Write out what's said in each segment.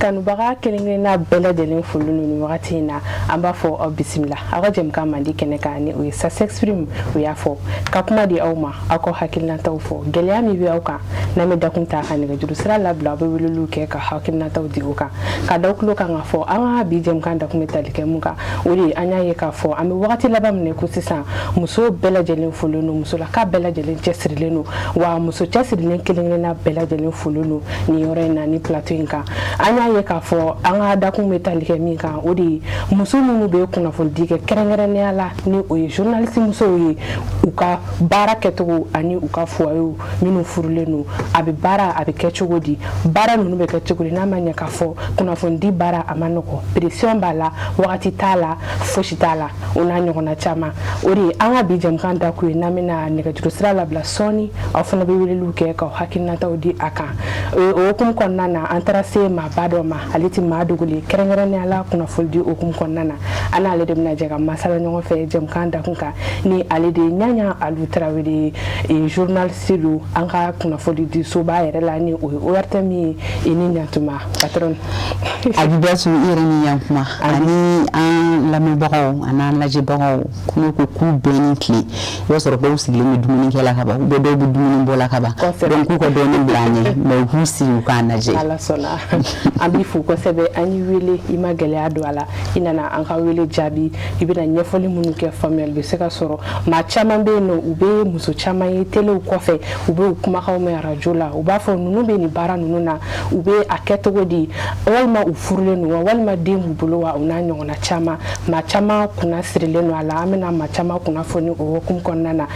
Kanubaga kelen-kelenna bɛɛ lajɛlen foli nin wagati in na. An b'a fɔ aw bisimila aw ka jɛmukan mandi kɛnɛ kan, ni o ye Ça s'exprime. O y'a fɔ ka kuma di aw ma, aw ka hakilinataw fɔ, gɛlɛya min bɛ aw kan. N'an bɛ dakun ta ka nɛgɛjuru sira labila, aw bɛ weleliw kɛ ka hakilinataw di o kan. Ka da tulo kan k'a fɔ an ka bi jɛmukan dakun bɛ tali kɛ mun kan, o de ye an y'a ye k'a fɔ an bɛ wagati laban min ko sisan, muso bɛɛ lajɛlen folen don, musolaka bɛɛ lajɛlen cɛsirilen don, wa muso cɛsirilen kelen-kelenna bɛɛ lajɛlen folen don nin yɔrɔ in na, ni plateau in kan. An y'a ye k'a fɔ an ka dakun bɛ tali kɛ min kan, o de ye muso minnu bɛ kunnafonidi kɛ, kɛrɛnkɛrɛnnenya la ni o ye journaliste musow ye, u ka baara kɛcogo ani u ka foyer minnu furulen don, a bɛ baara a bɛ kɛ cogo di, baara ninnu bɛ kɛ cogo di. N'a ma ɲɛ k'a fɔ kunnafonidi baara a ma nɔgɔ, pression b'a la, wagati t'a la, fosi t'a la, o n'a ɲɔgɔnna caman. O de ye an ka bi jɛmukan dakun ye. N'an bɛna nɛgɛjuru sira labila sɔɔni, aw fana bɛ weleliw kɛ k'aw hakilinataw di a kan. O hukumu kɔnɔna na, an taara se maaba dɔ ma, ale tɛ maa dogolen, kɛrɛnkɛrɛnnenya la kunnafonidi hukumu kɔnɔna na. An n'ale de bɛna jɛ ka masala ɲɔgɔn fɛ jɛmukan dakun kan, ni ale de ye Ɲaɲa Alu Tarawele ye, journaliste don an ka kunnafonidi soba yɛrɛ la, ni o ye ORTM ye. I ni ɲantuma, patronne. Abibatu, i yɛrɛ ni yankuma ani an lamɛnbagaw ani an lajɛbagaw. N'u ko k'u bɛɛ ni tile, i b'a sɔrɔ dɔw sigilen bɛ dumunikɛ la ka ban, ou bien dɔw bɛ dumuni bɔ la ka ban. Donc k'u ka dɔɔnin bila an ɲɛ, mais u k'u sigi u k'a lajɛ. Ala sɔnna, an b'i fo kosɛbɛ. An y'i wele, i ma gɛlɛya don a la, i nana an ka wele jaabi. I bɛna ɲɛfɔli minnu kɛ, faamuyali bɛ se ka sɔrɔ. Maa caman bɛ yen nɔ, u bɛ muso caman ye telew kɔfɛ, u bɛ u kumakanw mɛn arajo la, u b'a fɔ ninnu bɛ nin baara ninnu na, u bɛ a kɛ cogo di, walima u furulen don wa, walima den b'u bolo wa, o n'a ɲɔgɔnna caman. Maa caman kunna sirilen don a la. An bɛna maa caman kunnafoni o hukumu kɔnɔna na,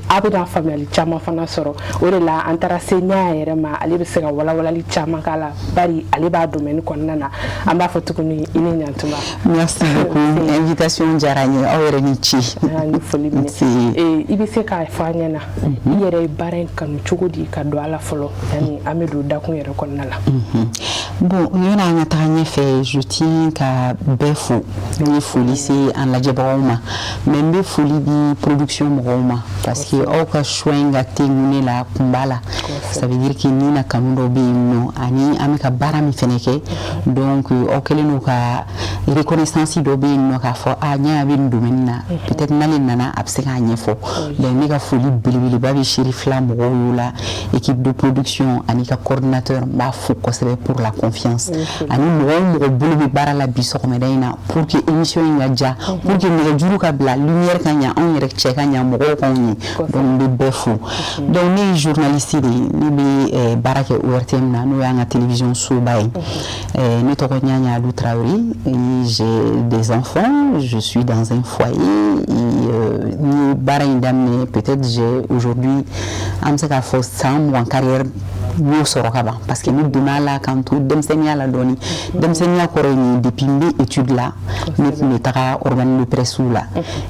aw bɛna faamuyali caman fana sɔrɔ. O de la an taara se Ɲaya yɛrɛ ma, ale bɛ se ka walawalali caman k'a la, bari ale b'a domaine kɔnɔna na. An b'a fɔ tuguni, i ni ɲantuma. Merci beaucoup, invitation diyara n ye, aw yɛrɛ ni ce. Ni foli minɛ. I bɛ se k'a fɔ an ɲɛna, i yɛrɛ ye baara in kanu cogo di ka don a la fɔlɔ, yanni an bɛ don dakun yɛrɛ kɔnɔna la? Bon, yanni an ka taga ɲɛfɛ, je tiens ka bɛɛ fo. N ye foli se an lajɛbagaw ma, mais n bɛ foli di production mɔgɔw ma, parce que aw ka choix in ka tegu ne la kun b'a la. Ça veut dire que ni na kanu dɔ bɛ yen nɔ, ani an bɛ ka baara min fɛnɛ kɛ. Donc aw kɛlen don ka reconnaissance dɔ bɛ yen nɔ k'a fɔ a ɲɛ bɛ nin domaine na, peut-être n'ale nana, a bɛ se k'a ɲɛfɔ. Donc ne ka foli belebeleba bɛ Sherifila mɔgɔw y'o la, équipe de production ani ka coordinateur, n b'a fo kosɛbɛ pour la confiance, ani mɔgɔ o mɔgɔ bolo bɛ baara la bi sɔgɔmada in na pour que émission in ka diya, pour que nɛgɛjuru ka bila, lumière ka ɲa, anw yɛrɛ cɛ ka ɲa, mɔgɔw k'anw ye. Donc n bɛ bɛɛ fo. Donc ne ye journaliste de ye, ne bɛ baara kɛ ORTM na, n'o y'an ka télévision soba ye. Ne tɔgɔ Ɲaɲa Alu Traoré, j'ai des enfants, je suis dans un foyer et n ye baara in daminɛ, peut-être j'ai aujourd'hui, an bɛ se k'a fɔ san 20 carrière n y'o sɔrɔ ka ban, parce que ne donna a la k'an to denmisɛnninya la dɔɔni. Denmisɛnninya kɔrɔ ye nin ye, depuis n bɛ étude la, ne tun bɛ taga organe de presse la.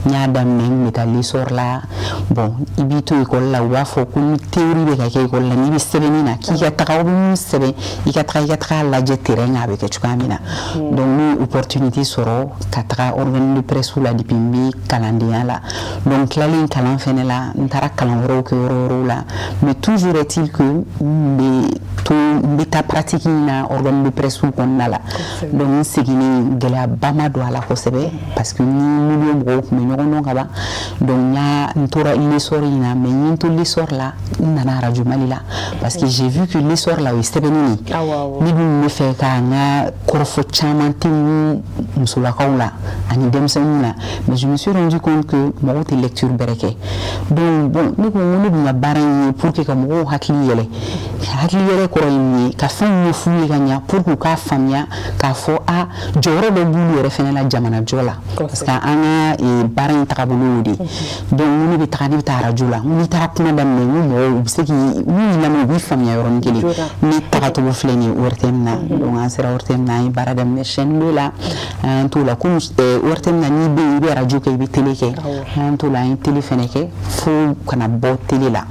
N y'a daminɛ, n tun bɛ taa L'Essor la. Bon, i b'i to école la, u b'a fɔ ko ni théorie bɛ ka kɛ école la, n'i bɛ sɛbɛnni na, k'i ka taga, aw bɛ min sɛbɛn, i ka taga lajɛ terrain kan, a bɛ kɛ cogoya min na. Donc ne ye opportunité sɔrɔ ka taga organe de presse la depuis n bɛ kalandenya la. Donc tilalen kalan fɛnɛ la, n taara kalan wɛrɛw kɛ yɔrɔ wɛrɛw la, mais toujours est-il que n bɛ to, n bɛ taa pratique in na organe de presse kɔnɔna la. Donc n seginnen, gɛlɛyaba ma don a la kosɛbɛ, parce que ni milieu mɔgɔw tun bɛ ɲɔgɔn dɔn ka ban. Donc n y'a n tora L'Essor in na, mais n ye n to L'Essor la, n nana Radio Mali la, parce que j'ai vu que L'Essor la, o ye sɛbɛnni de ye. Ne dun bɛ fɛ ka n ka kɔrɔfɔ caman tɛnku musolakaw la ani denmisɛnninw la, mais je me suis rendu compte que mɔgɔw tɛ lecture bɛrɛ kɛ. Donc bon, ne ko n ko ne dun ka baara in ye pour que ka mɔgɔw hakili yɛlɛ. Hakili yɛlɛ kɔrɔ ye mun ye? Ka fɛnw ɲɛf'u ye ka ɲa pour que u k'a faamuya k'a fɔ a jɔyɔrɔ dɔ b'olu yɛrɛ fɛnɛ la jamanajɔ la, parce que an ka baara in tagabolo y'o de ye. Donc n ko ne bɛ taga, ne bɛ taa arajo la. N ko n'i taara kuma daminɛ, n ko mɔgɔw u bɛ se k'i n'u y'i lamɛn, u b'i faamuya yɔrɔnin kelen. Ne tagacogo filɛ nin ye ORTM na. Donc an sera ORTM na, an ye baara daminɛ chaîne 2 la, an y'an t'o la. Komi ORTM na, n'i bɛ yen, i bɛ arajo kɛ, i bɛ télé kɛ. An y'an t'o la, an ye télé fɛnɛ kɛ fo kana bɔ télé la.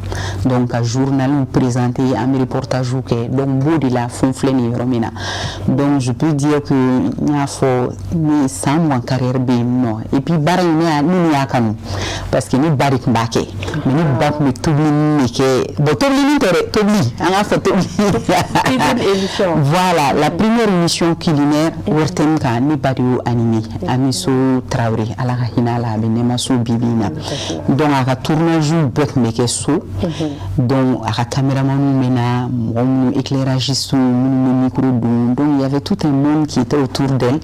Donc ka journal présenter, an bɛ reportage kɛ. Donc n b'o de la fo n filɛ nin yɔrɔ min na. Donc je peux dire que n y'a fɔ, ni san 20 carrière bɛ yen nɔ. Et puis baara in, ne y'a kanu parce que ne ba de tun b'a kɛ, mais ne ba tun bɛ tobili de kɛ. Bon, tobilinin tɛ dɛ, tobili, an k'a fɔ tobili. Voilà, la première émission culinaire ORTM kan, ne ba de y'o animé, Amiso Traoré, Ala ka hinɛ a la, a bɛ Nɛmaso bi bi in na. Donc a ka tournage bɛɛ tun bɛ kɛ so. Donc a ka caméraman bɛ na, mɔgɔ minnu éclairagiste, minnu bɛ micro don. Donc il y avait tout un monde qui était autour d'elle.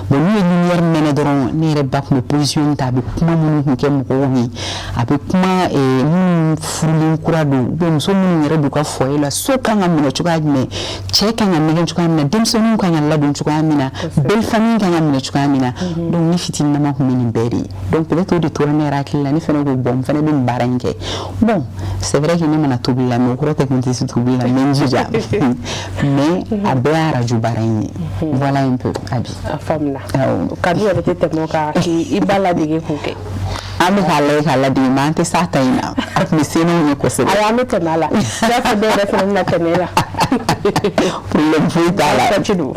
Bon, n'u ye lumière mɛnɛ dɔrɔn, ne yɛrɛ ba tun bɛ position ta, a bɛ kuma minnu tun kɛ mɔgɔw ye, a bɛ kuma minnu furulen kura don, ou bien muso minnu yɛrɛ b'u ka foyer la, so kan ka minɛ cogoya jumɛn, cɛ kan ka nɛgɛ cogoya min na, denmisɛnninw kan ka ladon cogoya min na, belle famille kan ka minɛ cogoya min na. Donc ne fitininama tun bɛ nin bɛɛ de ye. Donc peut-être o de tora ne yɛrɛ hakili la, ne fana ko bon, n fana bɛ nin baara in kɛ. Bon, c'est vrai que ne mana tobili la, mais o kɔrɔ tɛ ko n tɛ se tobili la, n bɛ n jija, mais a bɛɛ y'a radio baara in ye. Voilà un peu, Abi. A faamuna. Kanu yɛrɛ tɛ tɛmɛ o kan k'i ba ladege k'o kɛ. An bɛ k'a lajɛ k'a ladege, mais an tɛ s'a ta in na, a tun bɛ se n'anw ye kosɛbɛ. Ayi, an bɛ tɛmɛ a la, i b'a fɔ dɔw yɛrɛ fana bɛna tɛmɛ e la. Problème foyi t'a la. Ci don,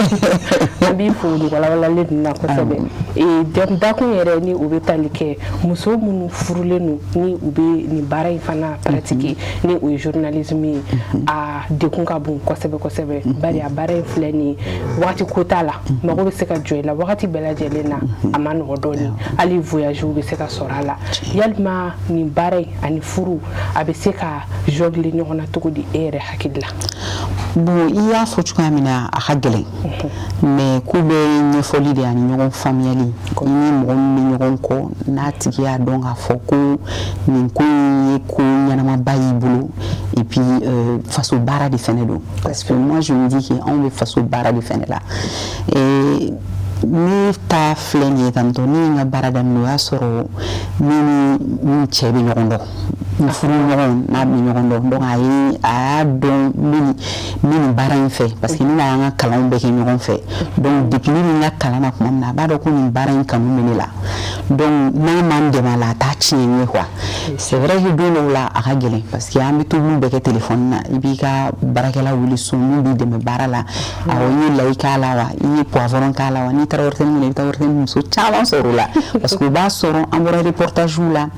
an b'i fo nin walawalali ninnu na kosɛbɛ. Dakun yɛrɛ, ni o bɛ tali kɛ muso minnu furulen don, ni u bɛ nin baara in fana pratiquer, ni o ye journalisme ye, a dekun ka bon kosɛbɛ kosɛbɛ, bari a baara in filɛ nin ye, wagati ko t'a la, mago bɛ se ka jɔ i la wagati bɛɛ lajɛlen na, a ma nɔgɔ dɔɔnin, hali voyage bɛ se ka sɔrɔ a la. Yalima nin baara in ani furu, a bɛ se ka jongler ɲɔgɔn na cogo di, e yɛrɛ hakili la? Bon, i y'a fɔ cogoya min na, a ka gɛlɛn, mais ko bɛ ɲɛfɔli de ani ɲɔgɔn faamuyali. I ni mɔgɔ min bɛ ɲɔgɔn kɔ, n'a tigi y'a dɔn k'a fɔ ko nin ko in ye ko ɲɛnamaba y'i bolo, et puis faso baara de fɛnɛ don, parce que moi je me dis que anw bɛ faso baara de fɛnɛ la. Et ne ta filɛ nin ye tantɔ, ne ye n ka baara daminɛ, o y'a sɔrɔ ne ni n cɛ bɛ ɲɔgɔn dɔn, n furu ɲɔgɔn n'a bɛ ɲɔgɔn dɔn. Donc a y'a dɔn n bɛ nin baara in fɛ, parce que ne n'an ka kalanw bɛɛ kɛ ɲɔgɔn fɛ. Donc depuis ne bɛ n ka kalan na tuma min na, a b'a dɔn ko nin baara in kanu bɛ ne la. Donc n'a ma n dɛmɛ a la, a t'a tiɲɛ n ye quoi. C'est vrai que don dɔw la a ka gɛlɛn, parce que an bɛ tobiliw bɛɛ kɛ téléphone na. I b'i ka baarakɛla wele so min b'i dɛmɛ baara la: awɔ, i ye layi k'a la wa, i ye poivron k'a la wa? N'i taara ORTM kɔnɔ, i bɛ taa ORTM muso caman sɔrɔ o la, parce que o b'a sɔrɔ an bɔra reportage la,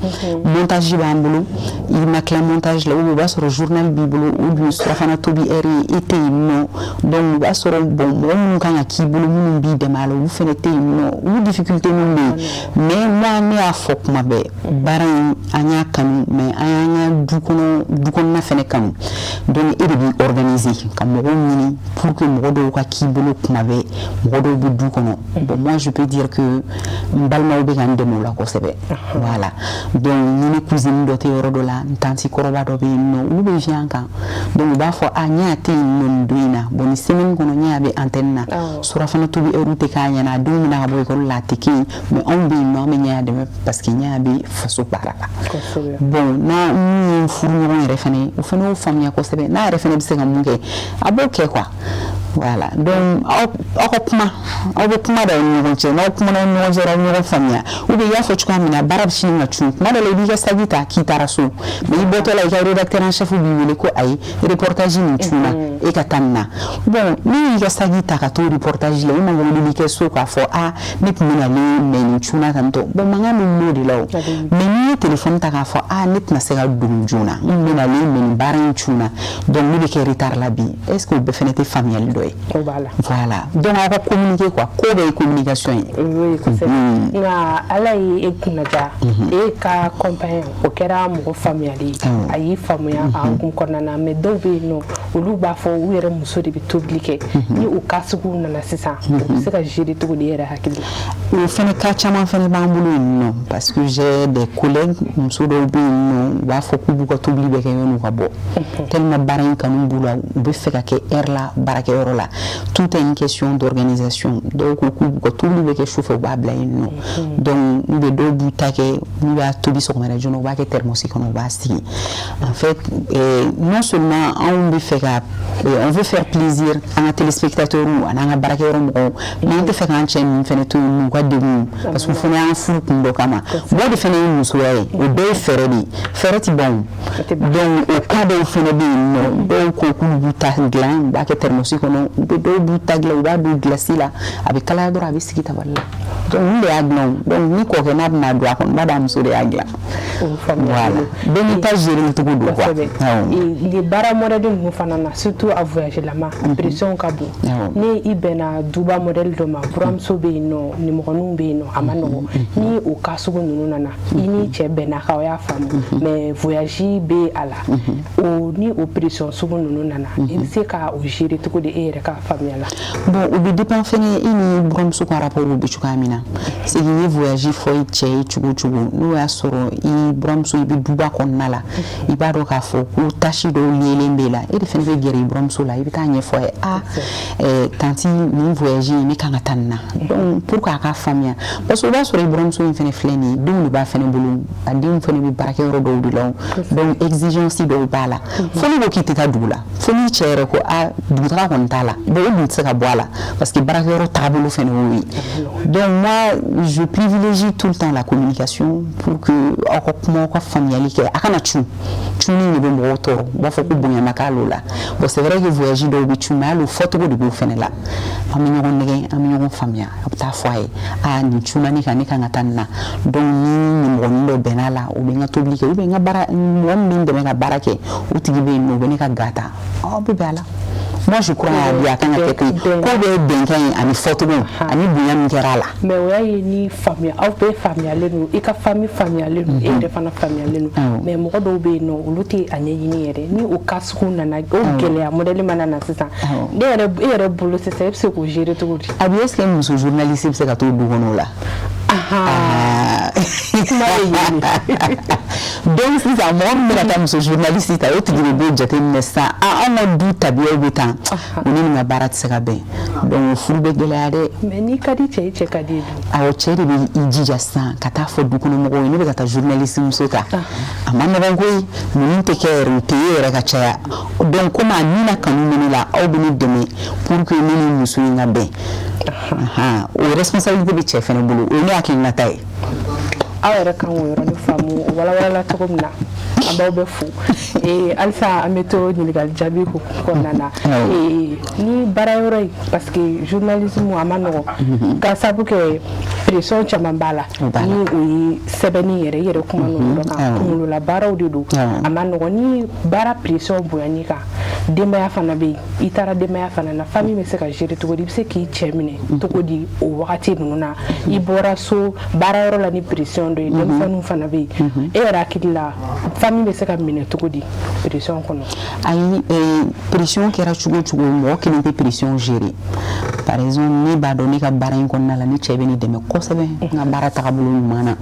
montage b'an bolo, i ma tila montage la, ou bien o b'a sɔrɔ journal b'i bolo, ou bien surafana tobi heure ye, e tɛ yen nɔ. Donc o b'a sɔrɔ, bon, mɔgɔ minnu kan ka k'i bolo, minnu b'i dɛmɛ a la, olu fana tɛ yen nɔ, olu difficulté minnu bɛ yen. Mais moi, ne y'a fɔ kuma bɛɛ, baara in, an y'a kanu, mais an y'an ka du kɔnɔ, du kɔnɔna fana kanu. Donc e de b'i organiser ka mɔgɔw ɲini pour que mɔgɔ dɔw ka k'i bolo kuma bɛɛ, mɔgɔ dɔw bɛ du kɔnɔ. Bon, moi je peux dire que n balimaw bɛ ka n dɛmɛ o la kosɛbɛ. Voilà, donc ni ne cousine dɔ tɛ yɔrɔ dɔ la, n tantie kɔrɔba dɔ bɛ yen nɔ, olu bɛ viɲɛ an kan. Donc u b'a fɔ: a ɲɛ tɛ yen nɔ nin don in na. Bon, nin semaine kɔnɔ, ɲɛ bɛ antenne na, surafana tobi heure tɛ k'a ɲɛna, a denw bɛna ka bɔ école la, a tɛ kɛ yen, mais anw bɛ yen nɔ, an bɛ ɲɛ dɛmɛ, parce que ɲɛ bɛ faso baara la. Bon, n'a mun ye furu ɲɔgɔn yɛrɛ fana ye, o fana y'o faamuya kosɛbɛ. N'a yɛrɛ fana bɛ se ka mun kɛ, a b'o kɛ quoi. Voilà, donc aw ka kuma, aw bɛ kuma da aw ni ɲɔgɔn cɛ. N'aw kumana aw ni ɲɔgɔn cɛ, aw bɛ ɲɔgɔn faamuya. Ou bien i y'a fɔ cogoya min na, baara bɛ sini ka cun kuma dɔ la, i b'i ka saki ta k'i taara so, mais i bɔtɔ la, i ka rédacteur en chef b'i wele ko ayi, reportage nin cunna, e ka taa nin na. Bon, n'i y'i ka saki ta ka t'o reportage la, i ma weleli kɛ so k'a fɔ: a ne tun bɛ nalen, mais nin cunna tantɔ. Bon, mankan bɛ wuli o de la o. Mais n'i ye téléphone ta k'a fɔ: a ne tɛna se ka don joona, n bɛ nalen, mais nin baara in cunna, donc ne bɛ kɛ retard la bi, est ce que o bɛɛ fana tɛ faamuyali dɔ ye? O b'a la. Voilà, donc aw ka communiquer quoi, ko bɛɛ ye communication ye. Oui, kosɛbɛ. Nka Ala ye e kunnaja, e ka compagnon o kɛra mɔgɔ faamuyali ye, a y'i faamuya a hukumu kɔnɔna na. Mais dɔw bɛ yen nɔ, olu b'a fɔ u yɛrɛ muso de bɛ tobili kɛ. Ni o cas sugu nana sisan, o bɛ se ka gérer cogo di, e yɛrɛ hakili la? O fana cas caman fana b'an bolo yen nɔ, parce que j'ai des collègues, muso dɔw bɛ yen nɔ, u b'a fɔ k'u b'u ka tobili bɛɛ kɛ yan'u ka bɔ, tellement baara in kanu b'u la, u bɛ fɛ ka kɛ heure la baarakɛyɔrɔ la. Tout est une question d'organisation. Dɔw ko k'u b'u ka tobili bɛ kɛ sufɛ, u b'a bila yen nɔ. Donc ou bien dɔw b'u ta kɛ, n'u y'a tobi sɔgɔmada joona, u b'a kɛ thermos kɔnɔ, u b'a sigi. En fait, non seulement anw bɛ fɛ ka, on veut faire plaisir an ka téléspectateurs ani an ka baarakɛyɔrɔ mɔgɔw, mais an tɛ fɛ k'an cɛ ninnu fana to yen n'u ka degun, parce que u fana y'an furu kun dɔ kama. Bɔ de fana ye musoya ye, o bɛɛ ye fɛɛrɛ de ye, fɛɛrɛ ti ban o. Donc o cas dɔw fɛnɛ bɛ yen nɔ. Dɔw ko k'olu b'u ta dilan, u b'a kɛ thermos kɔnɔ, dɔw b'u ta dilan, u b'a don glace la, a bɛ kalaya dɔrɔn, a bɛ sigi tabali la. Donc olu de y'a dilan o. Donc ni kɔkɛ n'a bɛna don, a kɔni b'a dɔn a muso de y'a dilan. Voilà, bɛɛ n'i ta gérer cogo don quoi. Ni baara modèle ninnu fana na, surtout a voyage lama, a pression ka bon. Ni i bɛnna duba modèle dɔ ma, buramuso bɛ yen nɔ, nimɔgɔninw bɛ yen nɔ, a ma nɔgɔn. Ni o cas sugu ninnu nana, i ni cɛ bɛnna kan, o y'a faamu, mais voyage bɛ a la, o ni o pression sugu ninnu nana, i bɛ se ka o gérer cogo di, e yɛrɛ ka faamuya la? Bon, o bɛ dépend fɛnɛ i ni buramuso ka rapport bɛ cogoya min na. C'est que i ye voyage fɔ i cɛ ye cogo o cogo, n'o y'a sɔrɔ i buramuso, i bɛ duba kɔnɔna la, i b'a dɔn k'a fɔ ko tâche dɔw yelen b'e la, e de fɛnɛ bɛ gɛrɛ i buramuso la, i bɛ taa ɲɛfɔ a ye: a tantie, nin voyage in, ne kan ka taa nin na. Donc pour que a ka faamuya, parce que o b'a sɔrɔ i buramuso in fɛnɛ filɛ nin ye, denw de b'a fɛnɛ bolo, a denw fɛnɛ bɛ baarakɛyɔrɔ dɔw de la, donc exigence dɔw b'a la. Fo n'i ko k'i tɛ taa dugu la, fo n'i cɛ yɛrɛ ko a dugutaga kɔni t'a la, bon, o dun tɛ se ka bɔ a la, parce que baarakɛyɔrɔ taabolo fɛnɛ y'o ye. Donc moi, je privilégie tout le temps la communication pour que aw ka kuma, aw ka faamuyali kɛ, a kana cun. Cunni de bɛ mɔgɔw tɔɔrɔ, u b'a fɔ ko bonya ma k'ale la. Bon, c'est vrai que voyage dɔw bɛ cun, mais hali o fɔcogo de b'o fɛnɛ la. An bɛ ɲɔgɔn nɛgɛn, an bɛ ɲɔgɔn faamuya, a bɛ taa fɔ a ye: a nin cunna ne kan, ne kan ka taa nin na. Donc ni nimɔgɔnin dɔ bɛnna la, o bɛ n ka tobili kɛ, ou bien n ka baara, mɔgɔ min bɛ n dɛmɛ ka baara kɛ, o tigi bɛ yen nɔ, o bɛ ne ka ga ta, aw bɛ bɛn a la. Moi, je crois à bi a kan ka kɛ ten, ko bɛɛ ye bɛnkan ye, ani fɔcogo ani bonya min kɛra a la. Mais o y'a ye ni faamuya, aw bɛɛ faamuyalen don, i ka famille faamuyalen don, e yɛrɛ fana faamuyalen don. Mais mɔgɔ dɔw bɛ yen nɔ, olu tɛ a ɲɛɲini yɛrɛ. Ni o cas sugu nana, o gɛlɛya modèle mana na sisan, ne yɛrɛ, e yɛrɛ bolo sisan, e bɛ se k'o gérer cogo di? A bi, est ce que muso journaliste bɛ se ka t'o du kɔnɔ o la? Kuma bɛ yen. Donc sisan, mɔgɔ min bɛ ka taa muso journaliste ta, o tigi de b'o jateminɛ sisan: a anw ka du tabiyaw bɛ tan, o ni nin ka baara tɛ se ka bɛn. Donc furu bɛ gɛlɛya dɛ. Mais n'i ka di cɛ ye, cɛ ka di ye dun. Awɔ, cɛ de bɛ i jija sisan ka taa fɔ du kɔnɔ mɔgɔw ye: ne bɛ ka taa journaliste muso ta. A ma nɔgɔn koyi, ninnu tɛ kɛ yɛrɛ, u tɛ ye yɛrɛ ka caya. Donc komi a ni na kanu bɛ ne la, aw bɛ ne dɛmɛ pour que ne ni muso in ka bɛn. O responsabilité bɛ cɛ fɛnɛ bolo, o ye ne hakilinata ye. Aw yɛrɛ kan k'o yɔrɔnin faamu, o walawalala cogo min na, an b'aw bɛ fo. Halisa an bɛ to ɲininkali jaabi kɔnɔna na. Ni baara yɔrɔ in, parce que journalisme a ma nɔgɔn, ka sabu kɛ pression caman b'a la, ni o ye sɛbɛnni yɛrɛ, i yɛrɛ kuma n'o yɔrɔ kan, kunkolola baaraw de don, a ma nɔgɔn. Ni baara pression bonyani kan, denbaya fana bɛ yen, i taara denbaya fana na, famille bɛ se ka gérer cogo di? I bɛ se k'i cɛ minɛ cogo di o wagati ninnu na? I bɔra so baarayɔrɔ la ni pression dɔ ye, denmisɛnninw fana bɛ yen, e yɛrɛ hakili la, famille bɛ se ka minɛ cogo di pression kɔnɔ? Ayi, pression kɛra cogo o cogo, mɔgɔ kelen tɛ pression gérer. Par exemple, ne b'a dɔn ne ka baara in kɔnɔna la, ne cɛ bɛ ne dɛmɛ kosɛbɛ n ka baara tagabolo ɲuman na.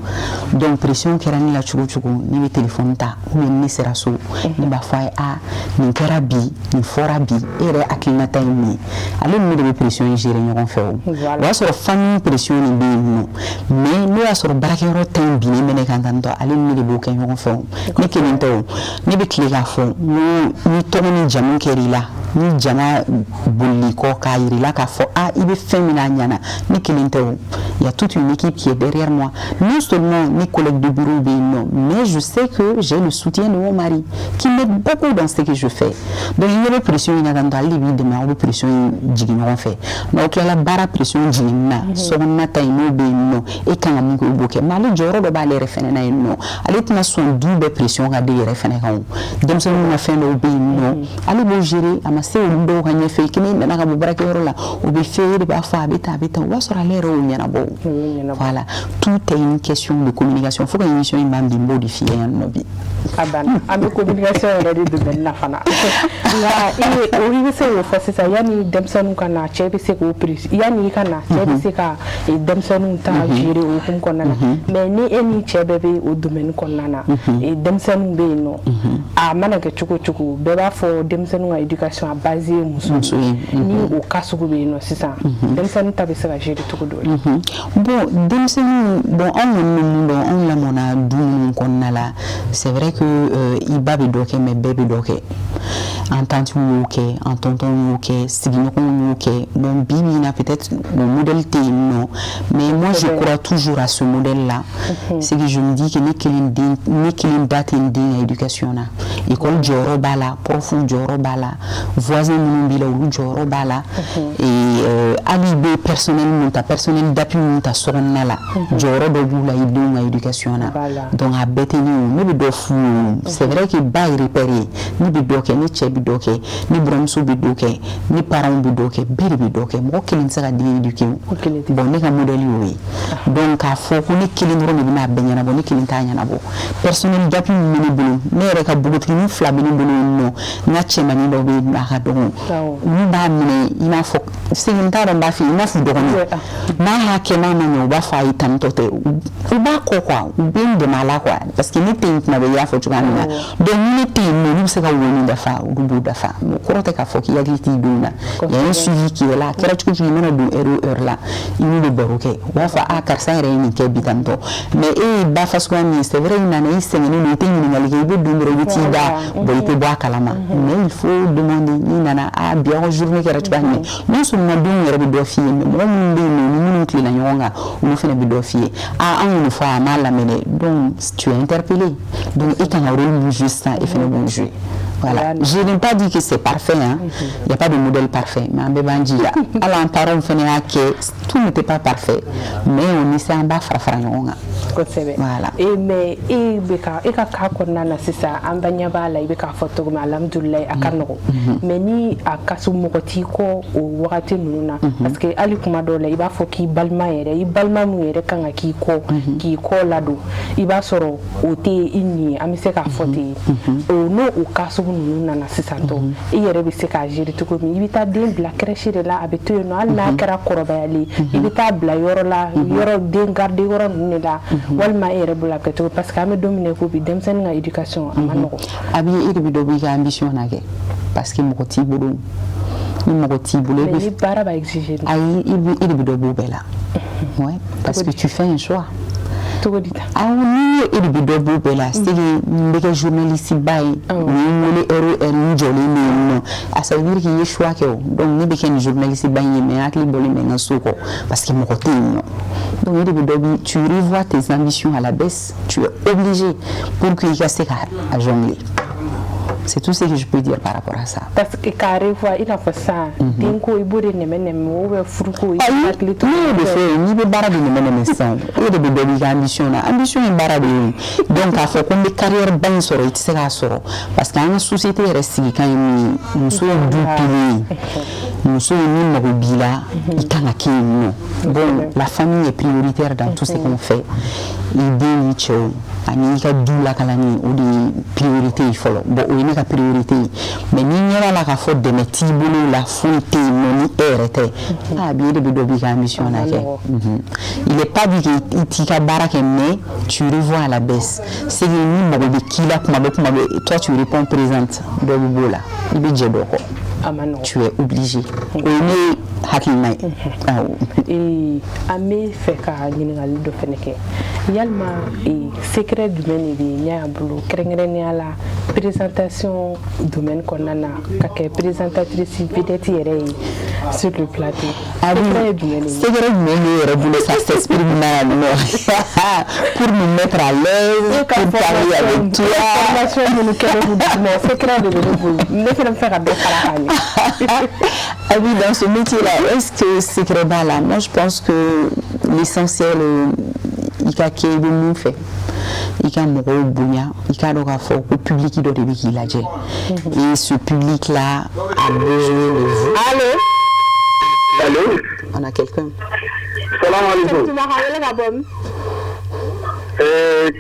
Donc pression kɛra ne la cogo o cogo, ne bɛ téléphone ta, ou bien ne sera so, ne b'a fɔ a ye: a nin kɛra bi, nin fɔra bi, e yɛrɛ hakilinata ye mun ye? Ale ni ne de bɛ pression in gérer ɲɔgɔn fɛ. O y'a sɔrɔ famille pression de bɛ yen nɔ, mais n'o y'a sɔrɔ baarakɛyɔrɔ ta in binnen bɛ ne kan tan tɔ, ale ni ne de b'o kɛ ɲɔgɔn fɛ. O ne kelen tɛ, o ne bɛ tile k'a fɔ n ko ni tɔgɔ ni jamu kɛr'i la, ni jama bolili kɔ k'a yir'i la k'a fɔ a i bɛ fɛn min na, a ɲɛna, ne kelen tɛ. O il y a toute une équipe qui est derrière moi. Non seulement mes collègues de bureau bɛ yen nɔ, mais je sais que j'ai le soutien de mon mari qui m'aide beaucoup dans ce que je fais. Donc i ɲɛ bɛ pression in na tan tɔ, ale de b'i dɛmɛ, aw bɛ pression in jigin ɲɔgɔn fɛ. N'aw tilala baara pression jiginni na, sokɔnɔna ta in n'o bɛ yen nɔ, e kan ka mun kɛ, o b'o kɛ. Mais ale jɔyɔrɔ dɔ b'ale yɛrɛ fɛnɛ na yen nɔ, ale tɛna sɔn du bɛɛ pression ka den yɛrɛ fɛnɛ kan. O denmisɛnninw ka fɛn dɔw bɛ yen nɔ, ale b'o gérer, a ma se olu dɔw ka ɲɛfɛ. Kini nana ka bɔ baarakɛyɔrɔ la, o bɛ fɛ e de b'a fɔ a bɛ tan, a bɛ tan, o b'a sɔrɔ ale yɛrɛ y'o ɲɛnabɔ. Voilà, tout est une question de communication. Fo ka émission in ban bi, n b'o de f'i ye yan nɔ bi. A banna, an bɛ communication yɛrɛ de domaine na fana. Nka i bɛ se k'o fɔ sisan, yanni denmisɛnninw ka na, cɛ bɛ se k'o prise, yanni i ka na, cɛ bɛ se ka denmisɛnninw ta gérer o hukumu kɔnɔna na. Mais ni e ni cɛ bɛɛ bɛ o domaine kɔnɔna na, denmisɛnninw bɛ yen nɔ, a mana kɛ cogo o cogo, bɛɛ b'a fɔ denmisɛnninw ka éducation a base ye muso ye. Ni o cas sugu bɛ yen nɔ sisan, denmisɛnnin ta bɛ se ka gérer cogo dɔ la? Bon, denmisɛnnin, bon, anw kɔni bɛ mun dɔn, anw lamɔna du minnu kɔnɔna la, c'est vrai que i ba bɛ dɔ kɛ, mais bɛɛ bɛ dɔ kɛ. An tantiw y'o kɛ, an tontonw y'o kɛ, sigiɲɔgɔnw y'o kɛ. Bon, bi bi in na, peut-être o modèle tɛ yen nɔ, mais moi, je crois toujours à ce modèle là. C'est que je me dis que ne kelen den, ne kelen da tɛ n den ka éducation na. École jɔyɔrɔ b'a la, prof jɔyɔrɔ b'a la, voisin minnu b'i la, olu jɔyɔrɔ b'a la, et hali i bɛ personnel mun ta, personnel d'appui mun ta sokɔnɔna la, jɔyɔrɔ dɔ b'u la i denw ka éducation na. Donc a bɛɛ tɛ ne ye o, ne bɛ dɔ f'u ye. C'est vrai que ba ye repère ye. Ne bɛ dɔ kɛ, ne cɛ bɛ dɔ kɛ, ne buramuso bɛ dɔ kɛ, ne parents bɛ dɔ kɛ, bɛɛ de bɛ dɔ kɛ. Mɔgɔ kelen tɛ se ka den éduquer o. Bon, ne ka modèle y'o ye. Donc k'a fɔ ko ne kelen dɔrɔn de bɛna a bɛɛ ɲɛnabɔ, ne kelen t'a ɲɛnabɔ. Personnel d'appui min bɛ ne bolo, ne yɛrɛ ka npogotiginin fila bɛ ne bolo yen nɔ, n ka cɛmanin dɔ bɛ yen, a ka dɔgɔ, olu b'a minɛ i n'a fɔ segin, n t'a dɔn n b'a f'i ye, i n'a fɔ dɔgɔnin. N'a y'a kɛ, n'a ma ɲɛ, u b'a fɔ a ye tantɔ tɛ, u b'a kɔ quoi, u bɛ n dɛmɛ a la quoi, parce que ne tɛ yen tuma bɛɛ, i y'a fɔ cogoya min na. Donc ni ne tɛ yen nɔ, olu bɛ se ka wo min dafa, olu b'o dafa. O kɔrɔ tɛ k'a fɔ k'i hakili t'i denw na. Il y a un suivi qui est là. A kɛra cogo cogo, i mana don heure o heure la, i n'u bɛ baro kɛ, u b'a fɔ: a karisa yɛrɛ ye nin kɛ bi tantɔ. Mais e ye ba fasuguya min ye, c'est vrai, i nana, i sɛgɛnnen don, i tɛ ɲininkali kɛ, i bɛ don dɔrɔn, i bɛ t'i da. Bon, i tɛ bɔ a kalama, mais il faut demander n'i nana: a bi aw ka journée kɛra cogoya jumɛn? Non seulement denw yɛrɛ bɛ dɔ f'i ye, mais mɔgɔ minnu bɛ yen nɔ, ni minnu tilenna ɲɔgɔn kan, olu fana bɛ dɔ f'i ye: a an ye nin fɔ, a m'a lamɛn dɛ. Donc tu es interpellé, donc e kan ka rôle min jouer sisan, e fana b'o jouer. Voilà. Je n'ai pas dit que c'est parfait, hein. Il n'y a pas de modèle parfait, mais an bɛɛ b'an jija. Hali an parents fana y'a kɛ, tout n'était pas parfait, mais on essaie, an b'a fara fara ɲɔgɔn kan. Kosɛbɛ. Voilà. E, mais e bɛ ka e ka cas kɔnɔna na sisan, an ba ɲɛ b'a la, i bɛ k'a fɔ cogo min, alhamdulilayi, a ka nɔgɔn. Mais ni a kaso mɔgɔ t'i kɔ o wagati ninnu na, parce que hali kuma dɔw la, i b'a fɔ k'i balima yɛrɛ, i balima mun yɛrɛ kan ka k'i kɔ, k'i kɔ ladon, i b'a sɔrɔ o tɛ i nin ye, an bɛ se k'a fɔ ten. O n'o o cas sugu ninnu nana sisan tɔ, i yɛrɛ bɛ se k'a gérer cogo min? I bɛ taa den bila crèche de la, a bɛ to yen nɔ, hali n'a kɛra kɔrɔbayalen, i bɛ taa bila yɔrɔ la, yɔrɔ den garde yɔrɔ ninnu de la, walima e yɛrɛ bolo a kɛ cogo? Parce que an bɛ don min na i ko bi, denmisɛnnin ka éducation a ma nɔgɔn. A b'i e de bɛ dɔ bɔ i ka ambition na kɛ, parce que mɔgɔ t'i bolo. Ni mɔgɔ t'i bolo, mais ni baara b'a exiger. Ayi, i de bɛ dɔ b'o bɛɛ la. Ouais, parce que tu fais un choix. Cogo di ta? Awɔ, ni e de bɛ dɔ b'o bɛɛ la, c'est que n bɛ kɛ journaliste ba ye, u ye n wele heure o heure, n jɔlen bɛ yen nɔ, a ça veut dire k'i ye choix kɛ o. Donc ne bɛ kɛ nin journaliste ba in ye, mais n hakili bɔlen bɛ n ka so kɔ, parce que mɔgɔ tɛ yen nɔ. Donc e de bɛ dɔ bi, tu revois tes ambitions à la baisse, tu es obligé pour que i ka se ka a jongler. C'est tout ce que je peux dire par rapport à ça. Parce que k'a revoir, i n'a fɔ sisan, denko, i b'o de nɛmɛ nɛmɛ, ou bien furuko, i b'i hakili to. Ne y'o de fɔ ye, n'i bɛ baara de nɛmɛ nɛmɛ sisan, e de bɛ dɔ b'i ka ambition na. Ambition ye baara de ye. Donc k'a fɔ ko n bɛ carrière ba in sɔrɔ, i tɛ se k'a sɔrɔ, parce que an ka société yɛrɛ sigikan ye min ye, muso ye du pilier ye. Muso ni mago b'i la, i kan ka kɛ yen nɔ. Bon, la famille est prioritaire dans tout ce qu'on fait. I den n'i cɛw ani i ka du lakalani, o de ye priorité ye fɔlɔ. Bon, o ye ne ka priorité ye. Mais n'i ɲɛ b'a la k'a fɔ dɛmɛ t'i bolo la, foyi tɛ yen nɔ ni e yɛrɛ tɛ, a bi e de bɛ dɔ b'i ka ambition na kɛ. Il est pas dit que i t'i ka baara kɛ, mais tu revois à la baisse. C'est que ni mago bɛ k'i la kuma bɛɛ, kuma bɛɛ, toi tu réponds présente, dɔ bɛ b'o la, i bɛ jɛ dɔ kɔ. A ma nɔgɔn. Tu es obligé. O ye ne hakilina ye, awɔ. An bɛ fɛ ka ɲininkali dɔ fɛnɛ kɛ. Yalima secret jumɛn de bɛ ɲɛ a bolo, kɛrɛnkɛrɛnnenya la présentation domaine kɔnɔna na, ka kɛ présentatrice vedette yɛrɛ ye sur le plateau? Secret ye jumɛn de ye? Secret jumɛn b'e yɛrɛ bolo? Ça s'exprime là pour nous mettre à l'aise, pour parler avec toi. Formation minnu kɛ ne kun duguma, secret de bɛ ne bolo, ne fɛnɛ bɛ fɛ ka dɔ fara a kan. Ah oui, dans ce métier-là, est-ce que secret b'a la? Moi, je pense que l'essentiel, i ka kɛ i bɛ mun fɛ, i ka mɔgɔw bonya, i k'a dɔn k'a fɔ ko public dɔ de bɛ k'i lajɛ, et ce public-là a besoin de vous. Allo? Allô? On a quelqu'un. Salam alaikum. Tuma ka wele ka bɔ min?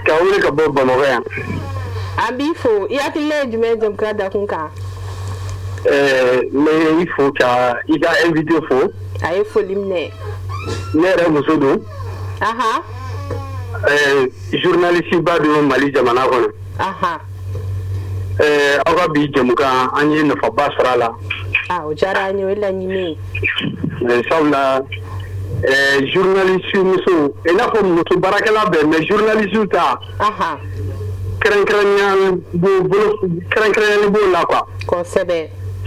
Ka wele ka bɔ Bamakɔ yan. An b'i fo. I hakilina ye jumɛn ye jamukan dakun kan? N bɛ i fo ka i ka invité fo. A ye foli minɛ. Ne yɛrɛ muso don. Journaliste ba don Mali jamana kɔnɔ. Aw ka bi jɛmukan, an ye nafaba sɔrɔ a la. Ah, o diyara an ye, o ye laɲini ye. Sabula journaliste muso, i n'a fɔ muso baarakɛla bɛɛ, mais journaliste ta, kɛrɛnkɛrɛnnenya b'o bolo, kɛrɛnkɛrɛnyali b'o la quoi.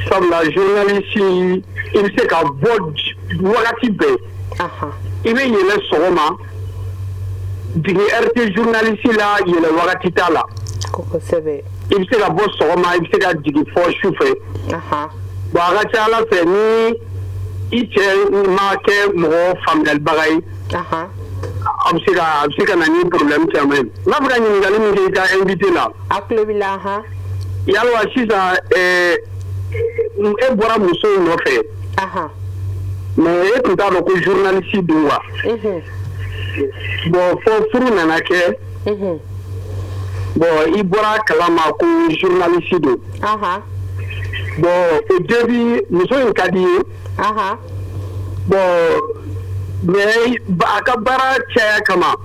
Sabula journaliste, i bɛ se ka bɔ wagati bɛɛ. I bɛ yɛlɛ sɔgɔma, jigin RT journaliste la, yɛlɛ wagati t'a la. I bɛ se ka bɔ sɔgɔma, i bɛ se ka jigin fɔ su fɛ. Bon, a ka ca Ala fɛ, ni i cɛ ma kɛ mɔgɔ faamuyalibaga ye, a bɛ se ka na ni problème caman ye. N b'a fɛ ka ɲininkali min kɛ i ka invité la. A tulo b'i la, ahan. Yalima sisan, e bɔra musow nɔfɛ, mais e tun t'a dɔn ko journaliste don wa? Bon, fo furu nana kɛ. Bon, i bɔra a kalama ko journaliste don. Bon, au début, muso in ka di ye. Bon, mais a ka baara caya kama,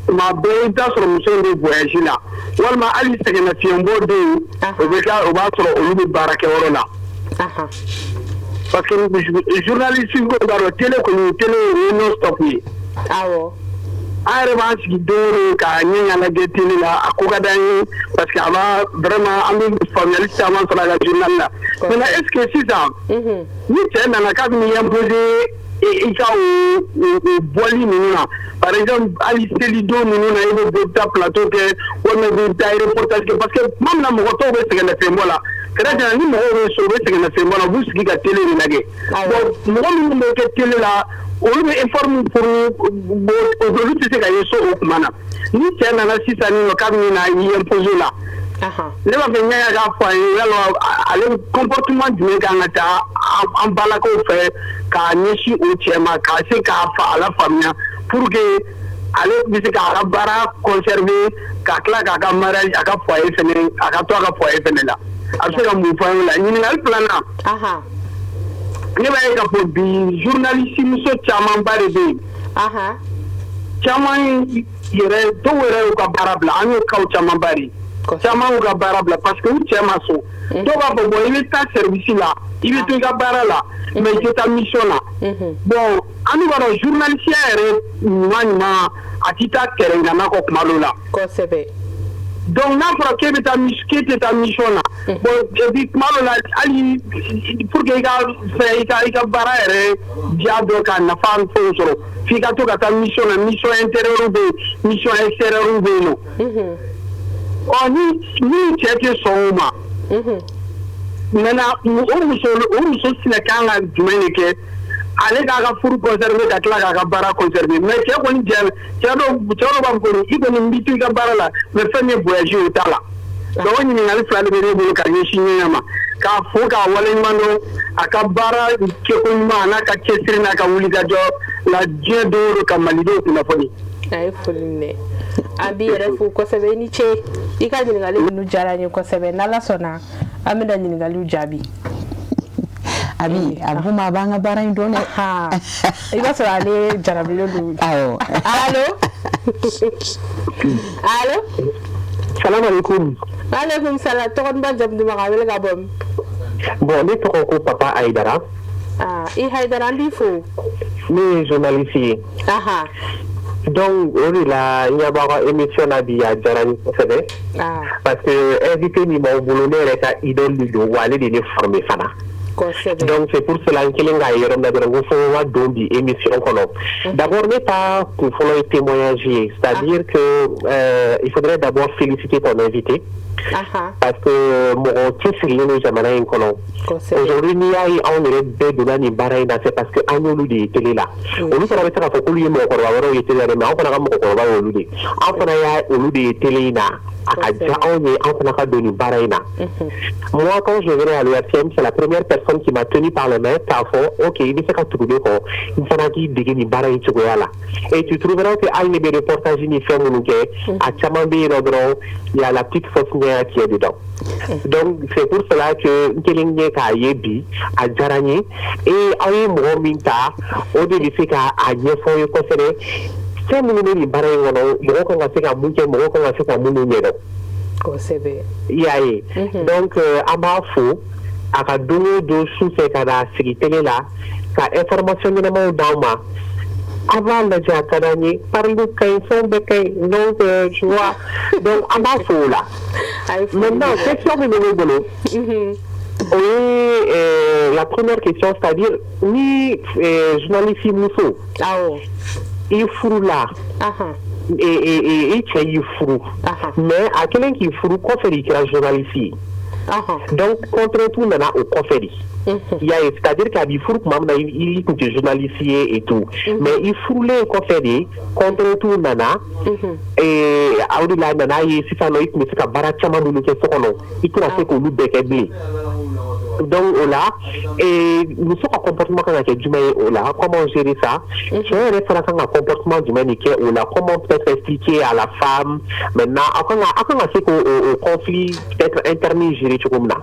tuma bɛɛ i bɛ taa sɔrɔ muso in bɛ voyage la, walima hali sɛgɛnnafiɲɛbɔ don, o bɛ kɛ, o b'a sɔrɔ olu bɛ baarakɛyɔrɔ la. Parce que journaliste ko b'a dɔn, télé kɔni, télé o ye non stop ye. An yɛrɛ b'an sigi don o don k'a ɲɛ lajɛ télé la, a ko ka d'an ye parce que a b'a vraiment, an bɛ faamuyali caman sɔrɔ a ka journal la. Maintenant, est ce que sisan, ni cɛ nana k'a bɛ n'i imposer i ka o bɔli ninnu na, par exemple hali selidon ninnu na, i bɛ bɔ, i bɛ taa plateau kɛ, walima i bɛ taa reportage kɛ, parce que tuma min na mɔgɔ tɔw bɛ sɛgɛnnafiɲɛbɔ la, c'est-à-dire ni mɔgɔw bɛ so, u bɛ sɛgɛnnafiɲɛbɔ la, u b'u sigi ka télé de lajɛ. Bon, mɔgɔ minnu bɛ kɛ télé la, olu bɛ effort min fourni, olu tɛ se ka ye so o tuma na. Ni cɛ nana sisan nin nɔ k'a bɛ na i imposer la, ne b'a fɛ ɲɛ k'a fɔ a ye, yala ale comportement jumɛn kan ka taa an balakaw fɛ k'a ɲɛsin o cɛ ma, k'a se k'a fa a la faamuya, pour que ale bɛ se k'a ka baara conserver, ka tila k'a ka mariage, a ka foyer fɛnɛ, a ka to a ka foyer fɛnɛ la? A bɛ se ka mun fɔ an ye o la? Ɲininkali filanan, ne b'a ye k'a fɔ bi, journaliste muso camanba de bɛ yen. Caman yɛrɛ, dɔw yɛrɛ y'u ka baara bila. An y'o cas camanba de ye. Caman y'u ka baara bila parce que u cɛ ma sɔn. Dɔw b'a fɔ: bon, i bɛ taa service la, i bɛ to i ka baara la, mais i tɛ taa mission na. Bon, an b'a dɔn, journaliste yɛrɛ ɲuman ɲuman, a tɛ taa kɛrɛnkɛnna kɔ kuma dɔw la. Donc n'a fɔra k'e bɛ taa, k'e tɛ taa mission na, bon, et puis kuma dɔw la, hali pour que i ka fɛn, i ka baara yɛrɛ diya dɔ, ka nafa fɛnw sɔrɔ, f'i ka to ka taa mission na. Mission intérieure bɛ yen, mission extérieure bɛ yen nɔ. Ɔ, ni cɛ tɛ sɔn o ma, maintenant o muso sinɛ kan ka jumɛn de kɛ, ale k'a ka furu conserver, ka tila k'a ka baara conserver? Mais cɛ kɔni jɛ, cɛ dɔw b'a fɔ ko i kɔni b'i to i ka baara la, mais fɛn min ye voyage ye, o t'a la. Donc o ɲininkali fila de bɛ ne bolo ka ɲɛsin ɲɛɲɛ ma, k'a fo, k'a waleɲuman dɔn a ka baara kɛko ɲuman, a n'a ka cɛsiri, n'a ka wulikajɔ la diɲɛ don o don ka malidenw kunnafoni. A ye foli minɛ, an b'i yɛrɛ fo kosɛbɛ, i ni ce. I ka ɲininkali ninnu diyara n ye kosɛbɛ. N'Ala sɔnna, an bɛna ɲininkaliw jaabi. Abi, a buma, a b'an ka baara in dɔn dɛ. I b'a sɔrɔ ale jarabilen don. Awɔ. Allo, allo. Salam alaikum. Waaleykum salam. Tɔgɔ duman, jamu duman, ka wele ka bɔ min? Bon, ne tɔgɔ ko Papa Aïdara. Ah, i Haidara, an b'i fo. Ne ye journaliste ye. Donc o de la n ɲɛ b'aw ka émission na bi, a diyara n ye kosɛbɛ. Parce que invité min b'aw bolo, ne yɛrɛ ka idole de don, wa ale de ye ne formé fana. Donc c'est pour cela n kelen k'a ye yɔrɔ min na dɔrɔn, ko fo n ka don bi émission kɔnɔ. D'abord, ne ta kun fɔlɔ ye témoignage ye, c'est-à-dire que il faudrait d'abord féliciter ton invité. Parce que mɔgɔ cɛsirilen don jamana in kɔnɔ. Aujourd'hui, n'i y'a ye anw yɛrɛ bɛɛ donna nin baara in na, c'est parce que an y'olu de ye télé la. Olu fana bɛ se k'a fɔ k'olu ye mɔgɔkɔrɔba wɛrɛw ye télé la dɛ, mais anw fana ka mɔgɔkɔrɔba ye olu de ye. An fana y'a olu de ye télé in na, a ka diya anw ye, an fana ka don nin baara in na. Moi, quand je venais à l'ORTM, c'est la première personne qui m'a tenu par la main k'a fɔ: ok, i bɛ se ka tugu ne kɔ, n fana k'i dege nin baara in cogoya la. Et tu trouveras que hali ne bɛ reportage ni fɛn minnu kɛ, a caman bɛ yen nɔ dɔrɔn, il y a la petite fausse ɲɛya qui est dedans. Donc c'est pour cela que n kelen ye k'a ye bi, a diyara n ye. Et aw ye mɔgɔ min ta, o de bɛ se ka a ɲɛfɔ aw ye kosɛbɛ, fɛn minnu bɛ nin baara in kɔnɔ, mɔgɔ kan ka se ka mun kɛ, mɔgɔ kan ka se ka minnu ɲɛdɔn. Kosɛbɛ. I y'a ye. Donc an b'a fo a ka don o don su fɛ ka na sigi télé la ka information ɲɛnamaw d'aw ma. A b'a lajɛ, a ka d'an ye, parili ka ɲi, fɛn bɛɛ ka ɲi. Donc tu vois, donc an b'a fo o la. Maintenant, question min bɛ ne bolo, o ye la première question, c'est-à-dire ni journaliste muso, i furula, i cɛ y'i furu, mais a kɛlen k'i furu kɔfɛ de i kɛra journaliste ye, donc contrainte nana o kɔfɛ de. I y'a ye, c'est-à-dire k'a b'i furu tuma min na, i tun tɛ journaliste ye et tout, mais i furulen kɔfɛ de, contrainte nana o de la a nana ye sisan nɔ i tun bɛ se ka baara caman minnu kɛ so kɔnɔ, i tɛna se k'olu bɛɛ kɛ bilen. Donc o la, muso ka comportement kan ka kɛ jumɛn ye o la? Comment gérer ça? Cɛ yɛrɛ fana kan ka comportement jumɛn de kɛ o la? Comment peut-être expliquer à la femme maintenant aw kan ka se k'o o conflit peut-être interne gérer cogo min na?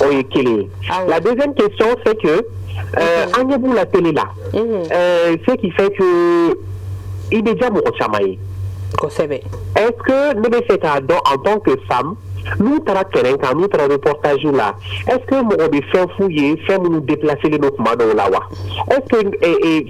O ye kelen ye. La deuxième question, c'est que an ɲɛ b'u la télé la, ce qui fait que i bɛ diya mɔgɔ caman ye. Est-ce que ne bɛ fɛ k'a dɔn, en tant que femme, n'u taara terrain kan, n'u taara reportage la, est-ce que mɔgɔ bɛ fɛn f'u ye, fɛn minnu déplacé don tuma dɔw la wa? Est-ce que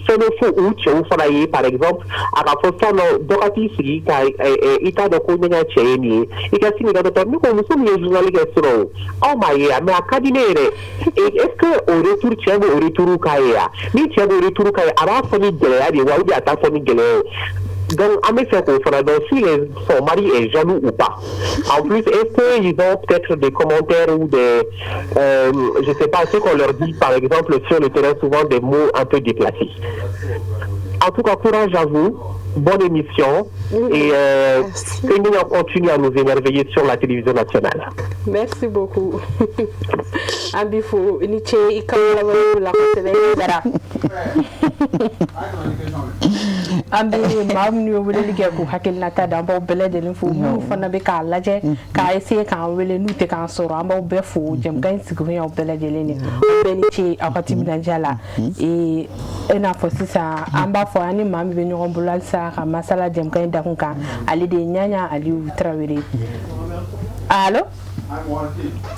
fɛn bɛ fɔ u cɛw fana ye? Par exemple, a ka fɔ sisan nɔ, dɔ ka t'i sigi ka i t'a dɔn ko ne ka cɛ ye nin ye, i ka sini ka dɔ ta, ne ko muso min ye journal kɛ sɔrɔ o, aw m'a ye, mais a ka di ne ye dɛ. Est-ce que o retour, cɛ b'o retour k'a ye wa? Ni cɛ b'o retour k'a ye, a b'a fɔ ni gɛlɛya de ye wa, ou bien a t'a fɔ ni gɛlɛya ye? Donc, an bɛ fɛ k'o fana dɔn, si son mari est jaloux ou pas. En plus, est-ce qu'ils ont peut-être des commentaires ou des, je sais pas, ce qu'on leur dit, par exemple, sur le terrain, souvent des mots un peu déplacés. En tout cas, courage à vous, bonne émission et que nous continue à nous émerveiller sur la télévision nationale. Merci beaucoup. An b'i fo, i ni ce i ka la kosɛbɛ dara. An bɛ maa minnu ye weleli kɛ k'u hakilinata da, an b'aw bɛɛ lajɛlen fo. Minnu fana bɛ k'a lajɛ k'a essayer k'an wele, n'u tɛ k'an sɔrɔ, an b'aw bɛɛ fo. Jɛmukan in sigikun y'aw bɛɛ lajɛlen de. Aw bɛɛ ni ce aw ka timinandiya la. I n'a fɔ sisan, an b'a fɔ an ni maa min bɛ ɲɔgɔn bolo halisa ka masala jɛmukan in dakun kan, ale de ye Ɲaɲa Aliyu Tarawele. Allo,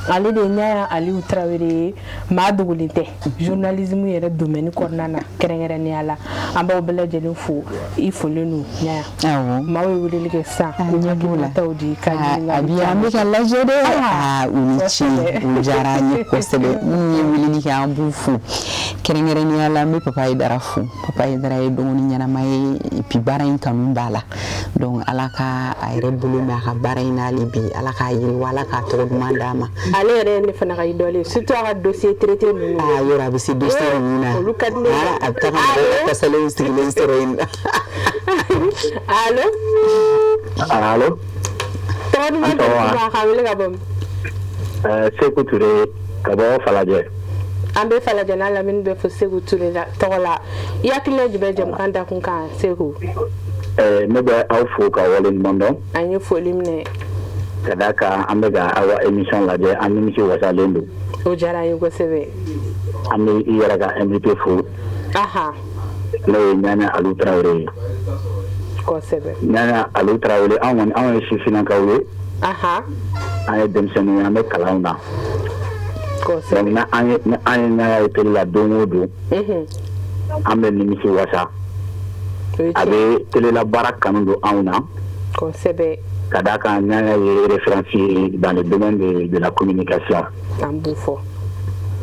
ale de ye Ɲaɲa Aliyu Tarawele ye, maa dogolen tɛ journalisme yɛrɛ domaine kɔnɔna na kɛrɛnkɛrɛnnenya la. An b'aw bɛɛ lajɛlen fo, i folen don Ɲaɲa. Maaw ye weleli kɛ sisan k'u hakilinataw di ka ɲininkali. An bɛ ka lajɛ dɛ. Aa, u ni ce, u diyara an ye kosɛbɛ. Minnu ye weleli kɛ, an b'u fo kɛrɛnkɛrɛnnenya la. N bɛ Papa Yidara fo. Papa Yidara ye dɔgɔnin ɲɛnama ye et puis baara in kanu b'a la. Donc Ala ka a yɛrɛ bolo mɛn a ka baara in na hali bi, Ala k'a yiriwa, Ala k'a tɔgɔ duman d'a ma. Ale yɛrɛ ye ne fana ka idole ye, surtout a ka dossier traité ninnu. Aa, yɔrɔ a bɛ se dossier ninnu na. Olu ka di ne ye. A bɛ taa ka mɔgɔw kasalenw sigilen sɔrɔ yen. Allo. Allo. Tɔgɔ duman, jamu duman, k'an wele ka bɔ min? Seku Ture ka bɔ Falajɛ. An bɛ Falajɛ n'a lamini bɛɛ fo Seku Ture la tɔgɔ la. I hakilina jumɛn jɛmukan dakun kan, Seku? Ne bɛ aw fo ka waleɲuman dɔn. An ye foli minɛ. Ka d'a kan an bɛ ka aw ka émission lajɛ, an nimisi wasalen don. O diyara an ye kosɛbɛ. An bɛ i yɛrɛ ka invité fo. N'o ye Ɲaɲa Aliyu Tarawele ye. Ɲaɲa Aliyu Tarawele, anw kɔni, anw ye sifinnakaw ye. An ye denmisɛnninw ye, an bɛ kalanw na. Donc ni an ye Ɲaɲa ye télé la don o don, an bɛ nimisi wasa. A bɛ télé la baara kanu don anw na. Ka d'a kan Ɲaɲa ye référence ye dans le domaine de la communication. An b'u fɔ.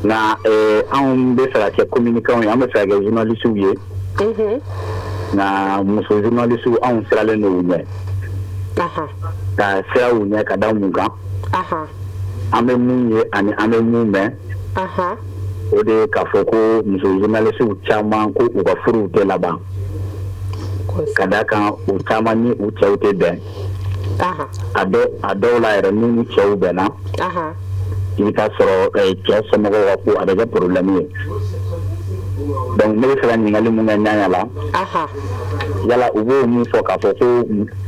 Nka anw bɛ fɛ ka kɛ communicants ye, an bɛ fɛ ka kɛ journalistes ye. Nka muso journalistes, anw siralen don u ɲɛ. Ka sira u ɲɛ ka da mun kan? An bɛ mun ye ani an bɛ mun mɛn? O de ye k'a fɔ ko muso journalistes caman ko u ka furuw tɛ laban. Ka d'a kan u caman ni u cɛw tɛ bɛn. A dɔw la yɛrɛ, n'u cɛw bɛnna, i bɛ taa sɔrɔ cɛ somɔgɔw ka ko a bɛ kɛ problème ye. Donc ne bɛ fɛ ka ɲininkali mun kɛ Ɲaɲa la, yala u b'o mun fɔ k'a fɔ ko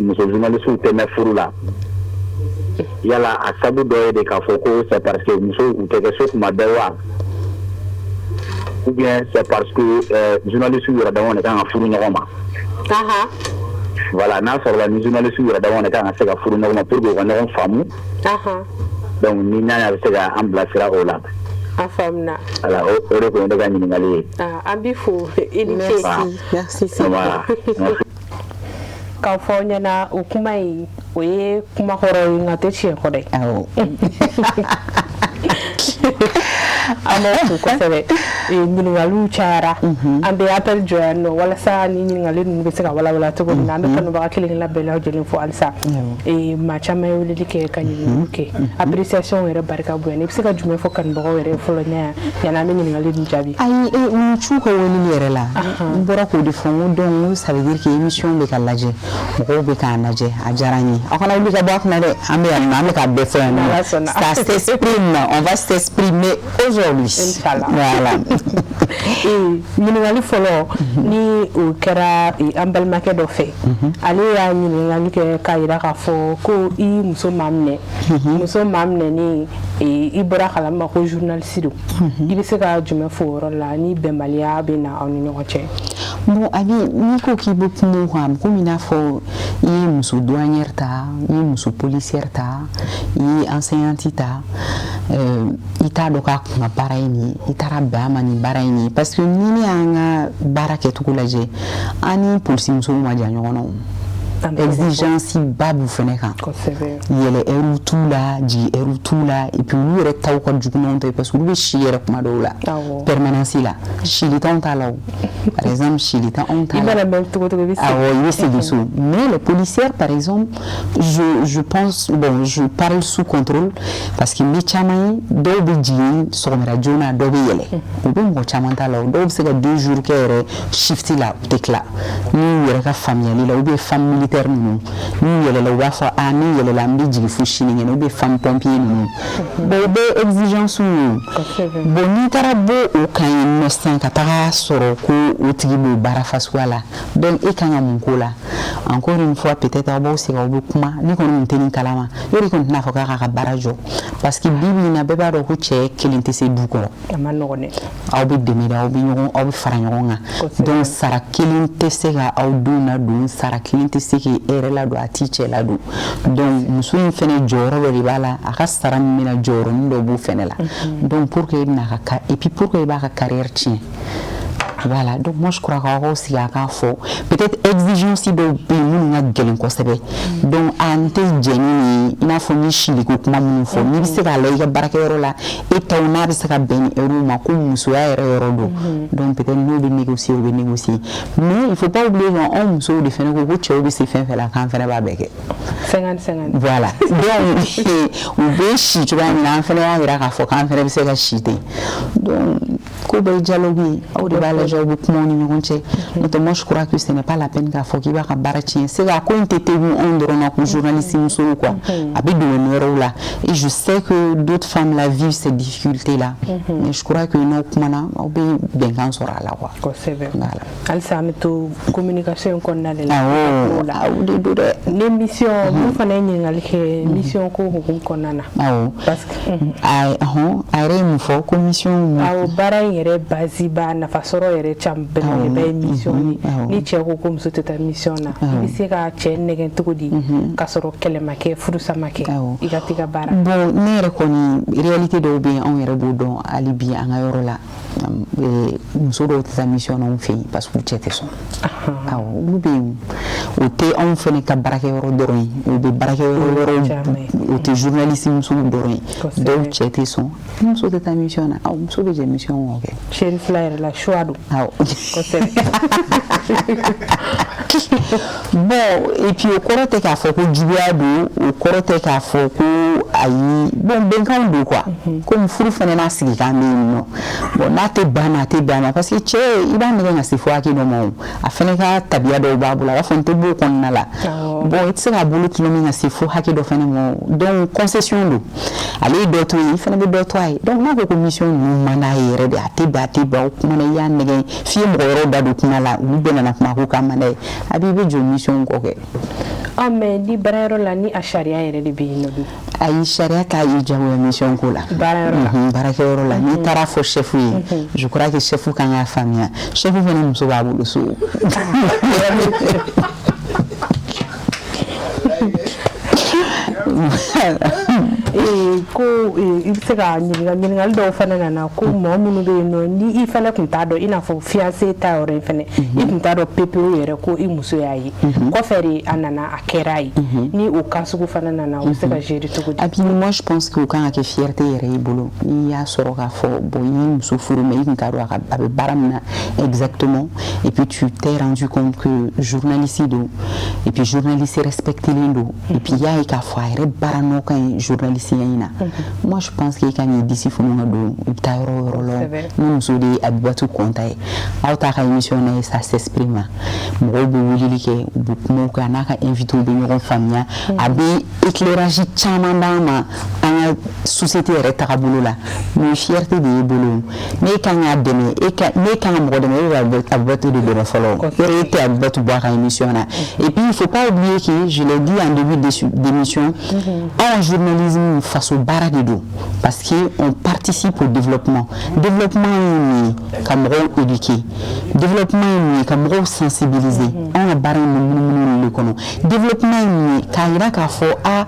muso journalistes tɛ mɛn furu la, yala a sabu dɔ ye de k'a fɔ ko c'est parce que musow u tɛ kɛ so tuma bɛɛ wa, ou bien c'est parce que journalistes yɛrɛ dama de kan ka furu ɲɔgɔn ma? Voilà, n'a sɔrɔla ni journaliste yɛrɛ dama de kan ka se ka furu ɲɔgɔn ma pour que u ka ɲɔgɔn faamu. Donc ni Ɲaɲa bɛ se ka an bilasira o la. A faamuna. Voilà, o de tun ye ne ka ɲininkali ye. An b'i fo, i ni ce. Merci, merci. Voilà, merci. K'a fɔ aw ɲɛna, o kuma in, o ye kuma kɔrɔ ye, nka tɛ tiɲɛ kɔ dɛ. An b'aw fo kosɛbɛ. Ɲininkaliw cayara, an bɛ appel jɔ yan nɔ walasa ni ɲininkali ninnu bɛ se ka walawala cogo min na. An bɛ kanubaga kelen kelenna bɛɛ lajɛlen fo halisa. Maa caman ye weleli kɛ ka ɲininkaliw kɛ, appréciation yɛrɛ barika bonya. I bɛ se ka jumɛn fɔ kanubagaw yɛrɛ fɔlɔ ɲɛ yanni an bɛ ɲininkali ninnu jaabi? Ayi, u c'u ka weleli yɛrɛ la, n bɔra k'o de fɔ, n ko donc n ko ça veut dire que émission bɛ ka lajɛ, mɔgɔw bɛ k'a lajɛ, a diyara n ye. Aw kana wuli ka bɔ a kunna dɛ, an bɛ yan nɔ, an bɛ k'a bɛɛ fɔ yan nɔ. Ça s'exprime, on va s'exprimer aujourd'hui. Inch'Allah. Voilà. Ɲininkali fɔlɔ ni o kɛra an balimakɛ dɔ fɛ, ale y'a ɲininkali kɛ k'a yira k'a fɔ ko i muso maa minɛ, muso maa minɛni, i bɔra kalama ko journaliste don, i bɛ se ka jumɛn fɔ o yɔrɔ la ni bɛnbaliya bɛ na aw ni ɲɔgɔn cɛ? Bon, Abi, n'i ko k'i bɛ kuma o kan, komi i n'a fɔ i ye muso douanière ta, i ye muso policière ta, i ye enseignante ta, i t'a dɔn k'a kun ka baara ye nin ye, i taara bɛn a ma nin baara ye nin ye, parce que ni ne y'an ka baara kɛcogo lajɛ, an ni polisi musow ma jan ɲɔgɔn na o. Exigence ba b'u fɛnɛ kan, yɛlɛ heure t'u la, jigin heure t'u la, et puis olu yɛrɛ taw ka jugu n'anw ta ye, parce que olu bɛ si yɛrɛ kuma dɔw la permanence la, sili t'anw ta la o. Par exemple, sili t'anw ta la. I mana mɛn cogo cogo, i bɛ segin. Awɔ, i bɛ segin so. Mais les policières, par exemple, je pense, bon, je parle sous contrôle, parce que n bɛ caman ye, dɔw bɛ jigin sɔgɔmada joona, dɔw bɛ yɛlɛ, u bɛ mɔgɔ caman ta la o. Dɔw bɛ se ka 2 jours kɛ yɛrɛ shift la, u tɛ tila n'u yɛrɛ ka faamuyali la, ou bien femme militaire ninnu, n'u yɛlɛla, u b'a fɔ a ni yɛlɛla, n bɛ jigin fo sinikɛnɛ, ou bien femme pompier ninnu. Bon, o bɛɛ exigence ye. Bon, n'i taara bɔ o kan yen nɔ sisan, ka taga sɔrɔ ko o tigi b'o baara fasuguya la, donc e kan ka mun k'o la? Encore une fois, peut-être aw b'aw sigi, aw bɛ kuma. Ni kɔni tun tɛ nin kalama yɔrɔ, i kɔni tɛna fɔ k'a k'a ka baara jɔ, parce que bi bi in na, bɛɛ b'a dɔn ko cɛ kelen tɛ se du kɔrɔ. A ma nɔgɔn dɛ. Aw bɛ dɛmɛ de, aw bɛ ɲɔgɔn, aw bɛ fara ɲɔgɔn kan. Donc sara kelen tɛ se ka aw denw ladon, sara kelen tɛ se k'e yɛrɛ ladon, a t'i cɛ ladon. Donc muso in fɛnɛ jɔyɔrɔ dɔ de b'a la, a ka sara min bɛna, jɔyɔrɔnin dɔ b'o fɛnɛ la. Donc pour que e bɛna ka, et puis pour que i b'a ka carrière tiɲɛ. Voilà, donc moi je crois k'aw k'aw sigi a k'a fɔ. Peut-être exigence dɔw bɛ yen minnu ka gɛlɛn kosɛbɛ, donc an tɛ jɛn ni nin ye, i n'a fɔ ni siliko kuma minnu fɔ, n'i bɛ se k'a la i ka baarakɛyɔrɔ la, e taw n'a bɛ se ka bɛn ni heure ma, ko musoya yɛrɛ yɔrɔ don, donc peut-être n'o bɛ négocier, o bɛ négocier. Mais il faut pas oublier que anw musow de fɛnɛ ko ko cɛw bɛ se fɛn fɛn la, k'an fɛnɛ b'a bɛɛ kɛ. 50-50. Voilà, donc u bɛ si cogoya min na, an fɛnɛ y'a jira k'a fɔ k'an fɛnɛ bɛ se ka si ten. Donc ko bɛɛ ye dialogue ye, aw de b'a lajɛ, aw bɛ kuma aw ni ɲɔgɔn cɛ. N'o tɛ, moi je crois que ce n'est pas la peine k'a fɔ k'i b'a ka baara tiɲɛ. C'est que a ko in tɛ tegu anw dɔrɔn na ko journaliste musow quoi, a bɛ domaine wɛrɛw la, et je sais que d'autres femmes la vivent, cette difficulté là, mais je crois que n'aw kumana, aw bɛ bɛnkan sɔrɔ a la quoi. Kosɛbɛ. Voilà. Halisa an bɛ to communication in kɔnɔna de la. Awɔ, aw de don dɛ. Ni mission mun fana ye ɲininkali kɛ mission ko hukumu kɔnɔna na. Awɔ. Parce que a hɔn, a yɛrɛ ye mun fɔ ko mission? Awɔ, baara in yɛrɛ base ba, nafa sɔrɔ yɛrɛ can belebeleba ye mission ye. Ni cɛ ko ko muso tɛ taa mission na, i bɛ se ka cɛ nɛgɛn cogo di k'a sɔrɔ kɛlɛ ma kɛ, furusa ma kɛ, i ka t'i ka baara? Bon, ne yɛrɛ kɔni, réalité dɔw bɛ yen, anw yɛrɛ b'o dɔn. Hali bi an ka yɔrɔ la, muso dɔw tɛ taa mission na anw fɛ yen, parce que u cɛ tɛ sɔn. Awɔ, olu bɛ yen. O tɛ anw fɛnɛ ka baarakɛyɔrɔ dɔrɔn ye, o bɛ baarakɛyɔrɔ wɛrɛw, o tɛ journaliste musow dɔrɔn ye. Dɔw cɛ tɛ sɔn, muso tɛ taa mission na. Awɔ, muso bɛ jɛ mission kɔ kɛ. Seri fila yɛrɛ la, choix don. Awɔ. Kosɛbɛ. Bon, et puis o kɔrɔ tɛ k'a fɔ ko juguya don, o kɔrɔ tɛ k'a fɔ ko ayi. Bon, bɛnkanw don quoi, komi furu fɛnɛ n'a sigikan bɛ yen nɔ. Bon, n'a tɛ ban ma, a tɛ bɛn a ma, parce que cɛ, i b'a nɛgɛ ka se fo hakɛ dɔ ma, o a fɛnɛ ka tabiya dɔw b'a bolo, a b'a fɔ n tɛ bɔ o kɔnɔna la. Bon, i tɛ se k'a bolo tulon ka se fo hakɛ dɔ fɛnɛ ma. Donc concession don, ale ye dɔ to yen, i fɛnɛ bɛ dɔ to a ye. Donc n'a ko ko mission ninnu man d'a ye yɛrɛ de, a tɛ bɛn, a tɛ bɛn, o kuma na, i y'a nɛgɛ f'i ye mɔgɔ wɛrɛw da don kuma la, olu bɛɛ nana kuma ko k'a man d'a ye, a b'i bɛ jɔ mission kɔ kɛ. Ah, mais ni baarayɔrɔ la, ni a sariya yɛrɛ de bɛ yen nɔ dun? Ayi, sariya t'a y'i jagoya mission ko la. Baarayɔrɔ la. Baarakɛyɔrɔ la, n'i taara fɔ chef ye, je crois que chef kan k'a faamuya. Chef fɛnɛ muso b'a bolo so. Ko i bɛ se ka ɲininkali dɔw fana nana ko mɔgɔ minnu bɛ yen nɔ, ni i fana tun t'a dɔn, i n'a fɔ fiancé ta yɔrɔ in fana, i tun t'a dɔn pepewu yɛrɛ ko i muso y'a ye, kɔfɛ de a nana a kɛra ye, ni o cas sugu fana nana, o bɛ se ka gérer cogo di? Et puis moi, je pense que o kan ka kɛ fierté yɛrɛ y'i bolo, n'i y'a sɔrɔ k'a fɔ bon, i y'i muso furu, mais i tun t'a dɔn a bɛ baara min na exactement, et puis tu t'es rendu compte que journaliste don, et puis journaliste respecté don, et puis i y'a ye k'a fɔ a yɛrɛ baara nɔ ka ɲi journaliste in na. Moi, je pense que i kan k'i disi funu ka don, i bɛ taa yɔrɔ o yɔrɔ la. Ni muso de ye Abibatu Kɔnta ye, aw t'a ka émission na ye, ça s'exprime, mɔgɔw bɛ weleli kɛ, u bɛ kumaw kɛ, a n'a ka invité bɛ ɲɔgɔn faamuya, a bɛ éclairage caman d'an ma an ka société yɛrɛ tagabolo la. Nin fierté de y'e bolo. Ne kan k'a dɛmɛ, e ka ne kan ka mɔgɔ dɛmɛ, e bɛ Abibatu de dɛmɛ fɔlɔ. Yɔrɔ e tɛ Abibatu bɔ a ka émission na. Et puis il faut pas oublier que je l'ai dit en début d'émission, anw journalisme, faso baara de don, parce que on participe au développement. Développement ye mun ye? Ka mɔgɔw éduquer. Développement ye mun ye? Ka mɔgɔw sensibiliser. Anw ka baara in bɛ munumunu de kɔnɔ. Développement ye mun ye? K'a yira k'a fɔ a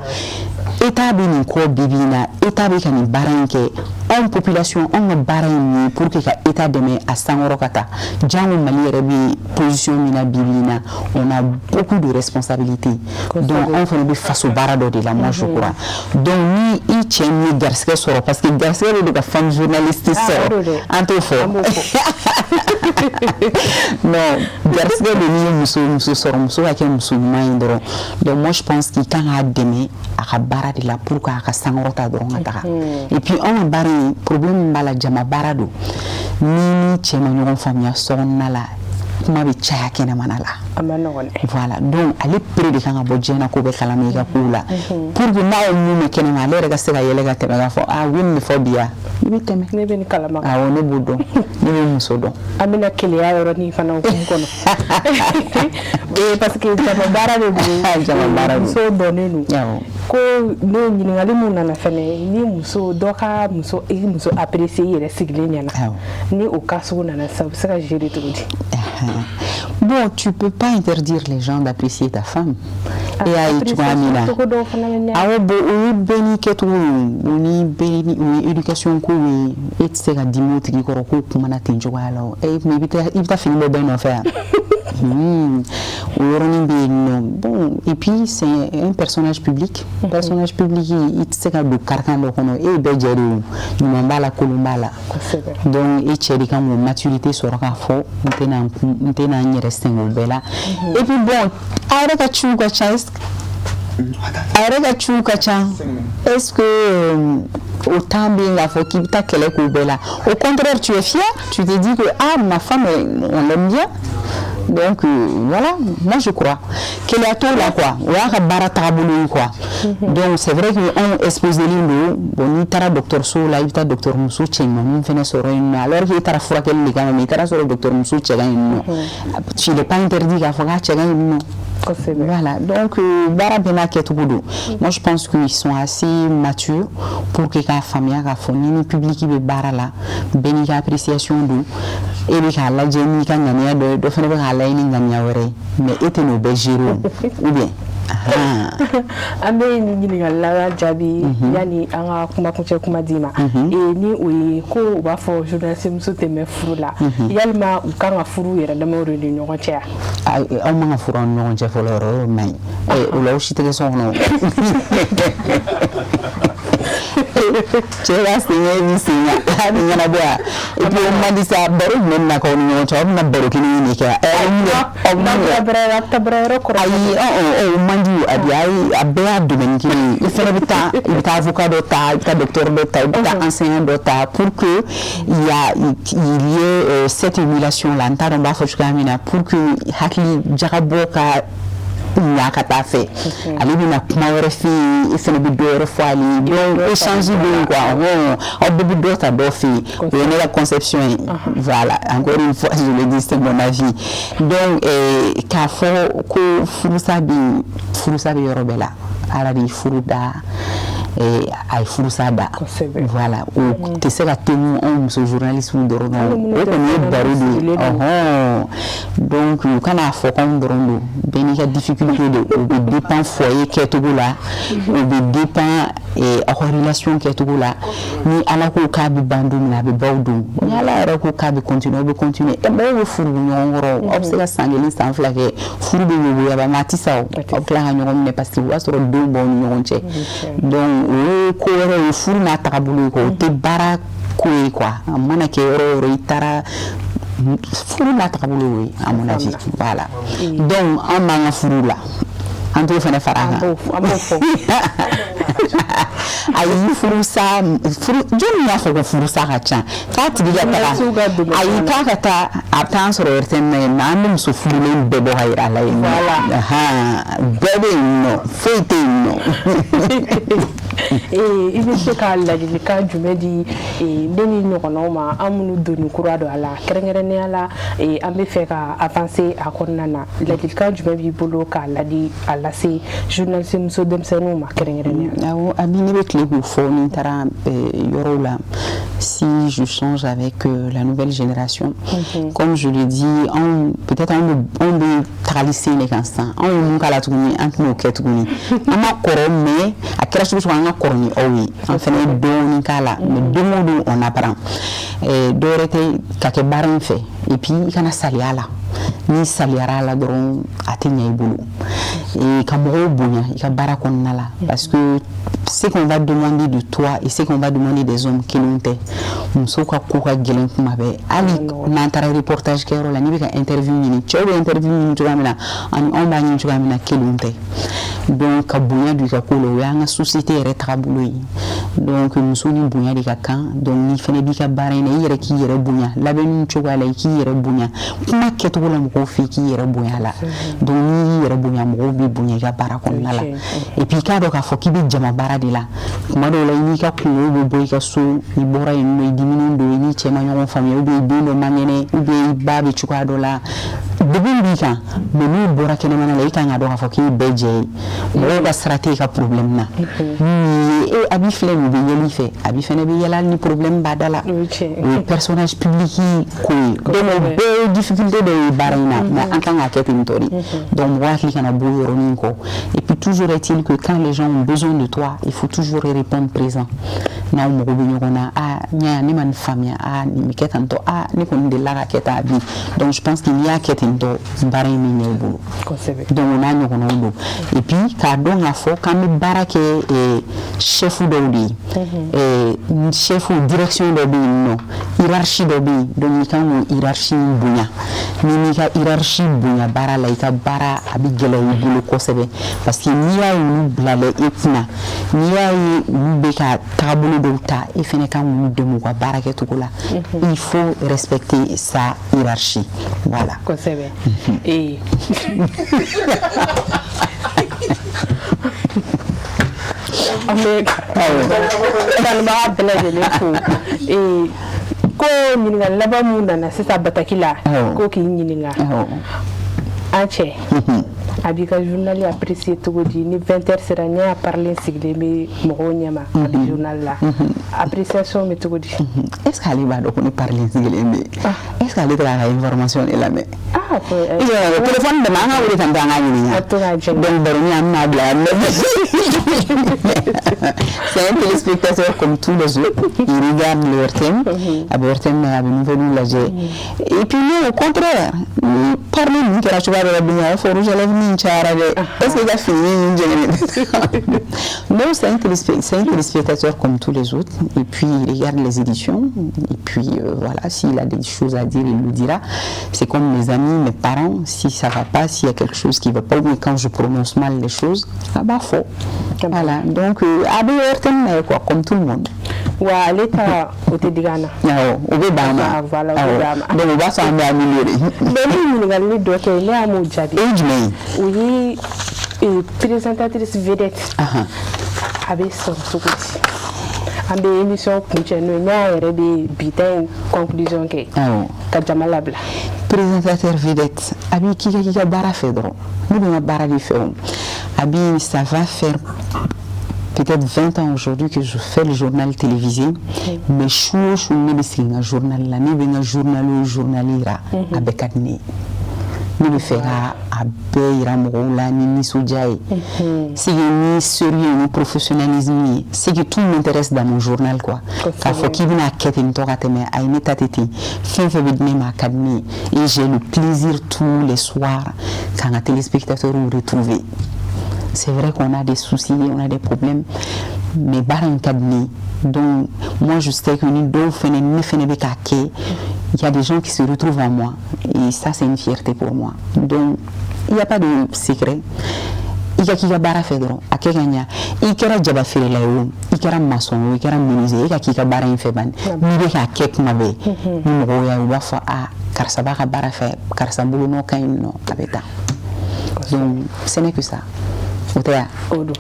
État bɛ nin kɔ bi bi in na, État bɛ ka nin baara in kɛ. Anw population, anw ka baara ye mun ye pour que ka État dɛmɛ a sankɔrɔ ka taa? Jango Mali yɛrɛ bɛ position min na bi bi in na, on a beaucoup de responsabilités, donc anw fana bɛ faso baara dɔ de la, moi je crois. Donc ni i cɛ min ye garisɛgɛ sɔrɔ, parce que garisɛgɛ de don ka femme journaliste sɔrɔ, an t'o fɔ non, garisɛgɛ de n'i ye muso sɔrɔ, muso ka kɛ muso ɲuman ye dɔrɔn. Donc moi, je pense qu'il kan k'a dɛmɛ a ka baara de la pour k'a ka sankɔrɔta dɔrɔn ka taga. Et puis anw ka baara in, problème min b'a la, jama baara don. Ni cɛ ma ɲɔgɔn faamuya sokɔnɔna la, kuma bɛ caya kɛnɛmana la. A ma nɔgɔn dɛ. Voilà, donc ale pere de kan ka bɔ diɲɛ na ko bɛɛ kalama i ka kow la, pour que n'a ye mun mɛn kɛnɛma, ale yɛrɛ ka se ka yɛlɛ ka tɛmɛ k'a fɔ ah, u ye nin de fɔ bi yan, i bɛ tɛmɛ. Ne bɛ nin kalama. Awɔ, ne b'o dɔn, ne bɛ muso dɔn. An bɛna keleya yɔrɔnin fana hukumu kɔnɔ, parce que jama baara de don. Jama baara don. Muso dɔnnen don ko ne ɲininkali mun nana fɛnɛ, ni muso dɔ ka muso, i muso apprécier i yɛrɛ sigilen ɲɛna, ni o cas sugu nana sisan, o bɛ se ka gérer cogo di? Bon, tu peux pas interdire les gens d'apprécier ta femme. E y'a ye cogoya min na, awɔ, bon, o ye bɛɛ n'i kɛcogo ye, o ni bɛɛ ni o ye éducation ko ye. E tɛ se ka dimi o tigi kɔrɔ k'o kumana ten cogoya la. O e i bɛ taa fini bɔ bɛɛ nɔfɛ yan, o yɔrɔnin bɛ yen nɔ. Bon, et puis c'est un personnage public. Personnage public, i tɛ se ka don carcan dɔ kɔnɔ. E ye bɛɛ jɛ de ye, o ɲuman b'a la, kolon b'a la. Donc e cɛ de kan k'o maturité sɔrɔ k'a fɔ n tɛna n yɛrɛ sɛgɛn o bɛɛ la. Et puis bon, a yɛrɛ ka ciw ka ca, a yɛrɛ ka ciw ka ca. Est-ce que o temps bɛ yen k'a fɔ k'i bɛ taa kɛlɛ k'o bɛɛ la? Au contraire, tu es fier, tu te dis que ah, ma femme, on l'aime bien. Donc voilà, moi je crois keleya t'o la quoi, o y'a ka baara tagabolo ye quoi. Donc c'est vrai que anw exposé len don. Bon, n'i taara dɔgɔtɔrɔso la, i bɛ taa dɔgɔtɔrɔ muso cɛ ɲuman fɛnɛ sɔrɔ yen nɔ, alors que e taara furakɛli de kama, mais i taara sɔrɔ dɔgɔtɔrɔ muso cɛ ka ɲi nɔ, il n'est pas interdit k'a fɔ k'a cɛ ka ɲi nɔ. Voilà, donc baara bɛɛ n'a kɛcogo don. Moi, je pense qu'ils sont assez matures pour que k'a faamuya k'a fɔ ni public bɛ baara la, bɛɛ n'i ka appréciation don. E bɛ k'a lajɛ n'i ka ŋaniya dɔ ye, dɔ fana bɛ k'a lajɛ ni ŋaniya wɛrɛ ye, mais e tɛ n'o bɛɛ gérer o, ou bien? An bɛ nin ɲininkali laban jaabi yanni an ka kumakuncɛ kuma d'i ma. Ni o ye ko u b'a fɔ journaliste muso tɛ mɛn furu la, yalima u kan ka furu yɛrɛ damaw de ni ɲɔgɔn cɛ? Aw man ka furu aw ni ɲɔgɔn cɛ fɔlɔ yɛrɛ, o man ɲi. O la, aw si tɛ kɛ so kɔnɔ. Cɛ b'a sen kɛ, e b'i sen kan, a bɛ ɲɛnabɔ yan. Et puis o man di sa. Baro jumɛn bɛna k'aw ni ɲɔgɔn cɛ? Aw bɛna baro kelen de kɛ. Ayi, o man di. A bi a bɛɛ y'a domaine kelen ye. I fana bɛ taa, i bɛ taa avocat dɔ ta, i bɛ taa docteur dɔ ta, i bɛ taa enseignant dɔ ta, pour que il y ait cette émulation là, n t'a dɔn n b'a fɔ cogoya min na, pour que hakili jagabɔ ka ɲa ka taa fɛ. Ale bɛna kuma wɛrɛ f'e ye, e fana bɛ dɔ wɛrɛ fɔ ale ye, donc échange bɛ yen quoi. Aw bɛɛ bɛ dɔ ta dɔ fɛ yen. O ye ne ka conception ye. Voilà, encore une fois je le dis, c'est mon avis. Donc k'a fɔ ko furusa bɛ yen, furusa bɛ yɔrɔ bɛɛ la. Ala de ye furu da. A ye furusa da. Voilà, o tɛ se ka temu anw muso journaliste dɔrɔn na, o kɔni ye baro de ye. Ɔhɔn, donc u kan'a fɔ k'anw dɔrɔn don, bɛɛ n'i ka difficulté de. O bɛ dépend foyer kɛcogo la, o bɛ dépend aw ka relation kɛcogo la. Ni Ala ko k'a bɛ ban don min na, a bɛ ban o don. Ni Ala yɛrɛ ko k'a bɛ continuer, aw bɛ continuer. Mɔgɔw bɛ furu ɲɔgɔn kɔrɔ, aw bɛ se ka san 1, san 2 kɛ, furu bɛ woboyaba, mais a tɛ sa o, aw bɛ tila ka ɲɔgɔn minɛ parce que o b'a sɔrɔ denw b'aw ni ɲɔgɔn cɛ. Donc o ye ko wɛrɛ ye, furu n'a tagabolo ye quoi, o tɛ baara ko ye quoi. A mana kɛ yɔrɔ o yɔrɔ, i taara, furu n'a tagabolo ye, à mon avis. Voilà, donc an b'an ka furu la, an t'o fana fara an kan. An b'o fɔ. Ayi, furusa, furu, jɔnni y'a fɔ ko furusa ka ca k'a tigi ka taga? Ayi, k'a ka taa, a bɛ taa sɔrɔ RTM na yen nɔ. An bɛ muso furulen bɛɛ bɔ ka yira a la yen nɔ, bɛɛ bɛ yen nɔ, foyi tɛ yen nɔ. I bɛ se ka ladilikan jumɛn di ne ni ɲɔgɔnnaw ma, an minnu donni kura don a la, kɛrɛnkɛrɛnnenya la an bɛ fɛ ka avancer a kɔnɔna na? Ladilikan jumɛn b'i bolo k'a ladi, a lase journaliste muso denmisɛnninw ma kɛrɛnkɛrɛnnenya la? Awɔ, Abi, ne bɛ tile k'o fɔ ni n taara yɔrɔw la, si je change avec la nouvelle génération. Comme je le dis, anw peut-être anw bɛ tagali sen de kan sisan. Anw ye mun k'a la tuguni, an tɛn'o kɛ tuguni. An ma kɔrɔ, mais a kɛra cogo cogo, an ka kɔrɔ ni aw ye, an fana ye dɔɔnin k'a la, mais don o don on apprend. Dɔ wɛrɛ tɛ ka kɛ baara in fɛ, et puis i kana saliya la. N'i saliyara a la dɔrɔn, a tɛ ɲɛ i bolo. Ka mɔgɔw bonya i ka baara kɔnɔna la, parce que ce qu'on va demander de toi et ce qu'on va demander des hommes, kelenw tɛ. Musow ka ko ka gɛlɛn kuma bɛɛ. Hali n'an taara reportage kɛyɔrɔ la, n'i bɛ ka interview ɲini, cɛw bɛ interview ɲini cogoya min na ani anw b'a ɲini cogoya min na, kelenw tɛ. Donc ka bonya don i ka ko la, o y'an ka société yɛrɛ tagabolo ye. Donc muso ni bonya de ka kan. Donc n'i fana b'i ka baara in na, i yɛrɛ k'i yɛrɛ bonya labɛnniw cogoya la, i k'i yɛrɛ bonya kuma kɛcogo la mɔgɔw fɛ, i k'i yɛrɛ bonya la. Donc n'i y'i yɛrɛ bonya, mɔgɔw b'i bonya i ka baara kɔnɔna la. Et puis i k'a dɔn k'a fɔ k'i bɛ jama baara de la. Tuma dɔw la, i n'i ka kungow bɛ bɔ i ka so, i bɔra yen nɔ, i diminen don, i ni cɛ ma ɲɔgɔn faamuya, ou bien i den dɔ man kɛnɛ, ou bien i ba bɛ cogoya dɔ la, degun b'i kan. Mais n'u bɔra kɛnɛmana la, i kan ka dɔn k'a fɔ k'i ye bɛɛ jɛ ye, mɔgɔw ka sira tɛ i ka problème na. N'u ye e a b'i filɛ nin, u bɛ yɛlɛ i fɛ, a b'i fɛnɛ bɛ yɛlɛ hali ni problème b'a da la. O ye personnage public ko ye. Donc o bɛɛ ye difficulté dɔ ye baara in na, mais an kan k'a kɛ ten tɔ de. Donc mɔgɔ hakili kana bɔ o yɔrɔnin kɔ. Et puis toujours est-il que quand les gens ont besoin de toi, il faut toujours répondre présent. N'aw mago bɛ ɲɔgɔn na, a ɲa, ne ma nin faamuya, a nin bɛ kɛ tan tɔ, a ne kɔni delila ka kɛ tan bi. Donc je pense que n'i y'a kɛ ten tɔ, baara in bɛ ɲɛ i bolo. Donc o n'a ɲɔgɔnnaw don. Et puis k'a dɔn k'a fɔ k'an bɛ baara kɛ chef dɔw de ye, chef direction dɔ bɛ yen nɔ, hiérarchie dɔ bɛ yen. Donc i kan k'o hiérarchie in bonya. N'i m'i ka hiérarchie bonya baara la, i ka baara a bɛ gɛlɛya i bolo kosɛbɛ, parce que n'i y'a ye olu bilala e kunna, n'i y'a ye olu bɛ ka taabolo dɔw ta, e fɛnɛ kan k'olu dɛmɛ u ka baara kɛcogo la. Il faut respecter sa hiérarchie, voilà. Kosɛbɛ. An bɛ kanubaga bɛɛ lajɛlen fo. Ko ɲininkali laban mun nana sisan bataki la, ko k'i ɲininka, an cɛ, a b'i ka journal apprécier cogo di? Ni 20 heures sera, ne y'a parler sigilen bɛ mɔgɔw ɲɛma, a bɛ journal la, appréciation bɛ cogo di? Est ce que ale b'a dɔn ko ne parler sigilen bɛ? Est ce que ale tɛ k'a ka information de lamɛn? Ah, téléphone dama, an ka wele tan, an k'a ɲininka. Donc baroni, an bɛna bila yan. C'est un téléspectateur comme tous les autres. Il regarde le RTM, a bɛ RTM, a bɛ nouvelles lajɛ. Et puis nous, au contraire, ni parler ninnu kɛra cogoya dɔ la bi, a b'a fɔ rouge à lèvres min cayara dɛ, est ce que ka fini in jɛngɛnnen? Non, c'est un téléspectateur comme tous les autres. Et puis il regarde les éditions. Et puis voilà, s'il a des choses à dire, il le dira. C'est comme mes amis, mes parents, si ça va pas, s'il y a quelque chose qui va pas, ou bien quand je prononce mal les choses, ah bah faux. Voilà, donc a bɛ RTM quoi, comme tout le monde. Wa ale ta o tɛ digi an na. Awɔ, o bɛ ban ma. Voilà, o bɛ ban ma. Donc o b'a sɔrɔ an bɛ améliorer. Mais ne ye ɲininkali dɔ kɛ, ne y'a m'o jaabi. O ye jumɛn ye? O ye présentatrice vedette. A bɛ sɔrɔ cogo di? An bɛ émission kuncɛ n'o ye, ne y'a yɛrɛ bɛ bi ta in conclusion kɛ. Ka jama labila. Présentateur vedette, a b'i k'i ka baara fɛ dɔrɔn. Ne bɛ n ka baara de fɛ o. A bi, ça va faire peut-être 20 ans aujourd'hui que je fais le journal télévisé, mais su o su ne bɛ sigi n ka journal la, ne bɛ n ka journal o journal yira, a bɛɛ ka di ne ye. Ne bɛ fɛ ka a bɛɛ yira mɔgɔw la ni nisɔndiya ye, c'est que ni sérieux ni professionnalisme ye, c'est que tout m'intéresse dans mon journal, quoi. K'a fɔ k'i bɛna kɛ ten tɔ ka tɛmɛ, ayi, ne ta tɛ ten. Fɛn fɛn bɛ di ne ma, a ka di ne ye et j'ai le plaisir tous les soirs k'an ka téléspectateurs retrouver. C'est vrai qu'on a des soucis, on a des problèmes, mais baara in ka di ne ye. Donc moi, je sais que ni dɔw fɛnɛ, ne fɛnɛ bɛ k'a kɛ, il y a des gens qui se retrouvent en moi et ça, c'est une fierté pour moi. Donc il n'y a pas de secret. I ka k'i ka baara fɛ dɔrɔn, a kɛ ka ɲa. I kɛra jaba feerela ye o, i kɛra maçon ye o, i kɛra menuisier, e ka k'i ka baara in fɛ bani. N'i bɛ k'a kɛ kuma bɛɛ, ni mɔgɔw y'a ye, u b'a fɔ: a karisa b'a ka baara fɛ, karisa bolonɔ ka ɲi nɔ, a bɛ taa. Donc ce n'est que ça, o tɛ ya? O don,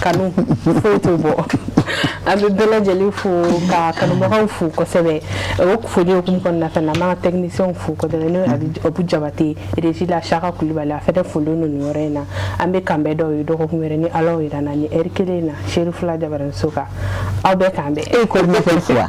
kanu foyi t'o bɔ. An bɛ bɛɛ lajɛlen fo ka kanubagaw fo kosɛbɛ. O foli hukumu kɔnɔna fɛnɛ, an b'an ka technicien fo kosɛbɛ, n'o ye Abu Jabate, régie la Saka Kulibali, a fɛnɛ folilen don nin yɔrɔ in na. An bɛ kanbɛn dɔw ye dɔgɔkun wɛrɛ ni Ala y'o yira n na, ni heure kelen in na, Seeri fila Jabaraninso kan. Aw bɛɛ k'an bɛn. E ye coordinateur fo wa?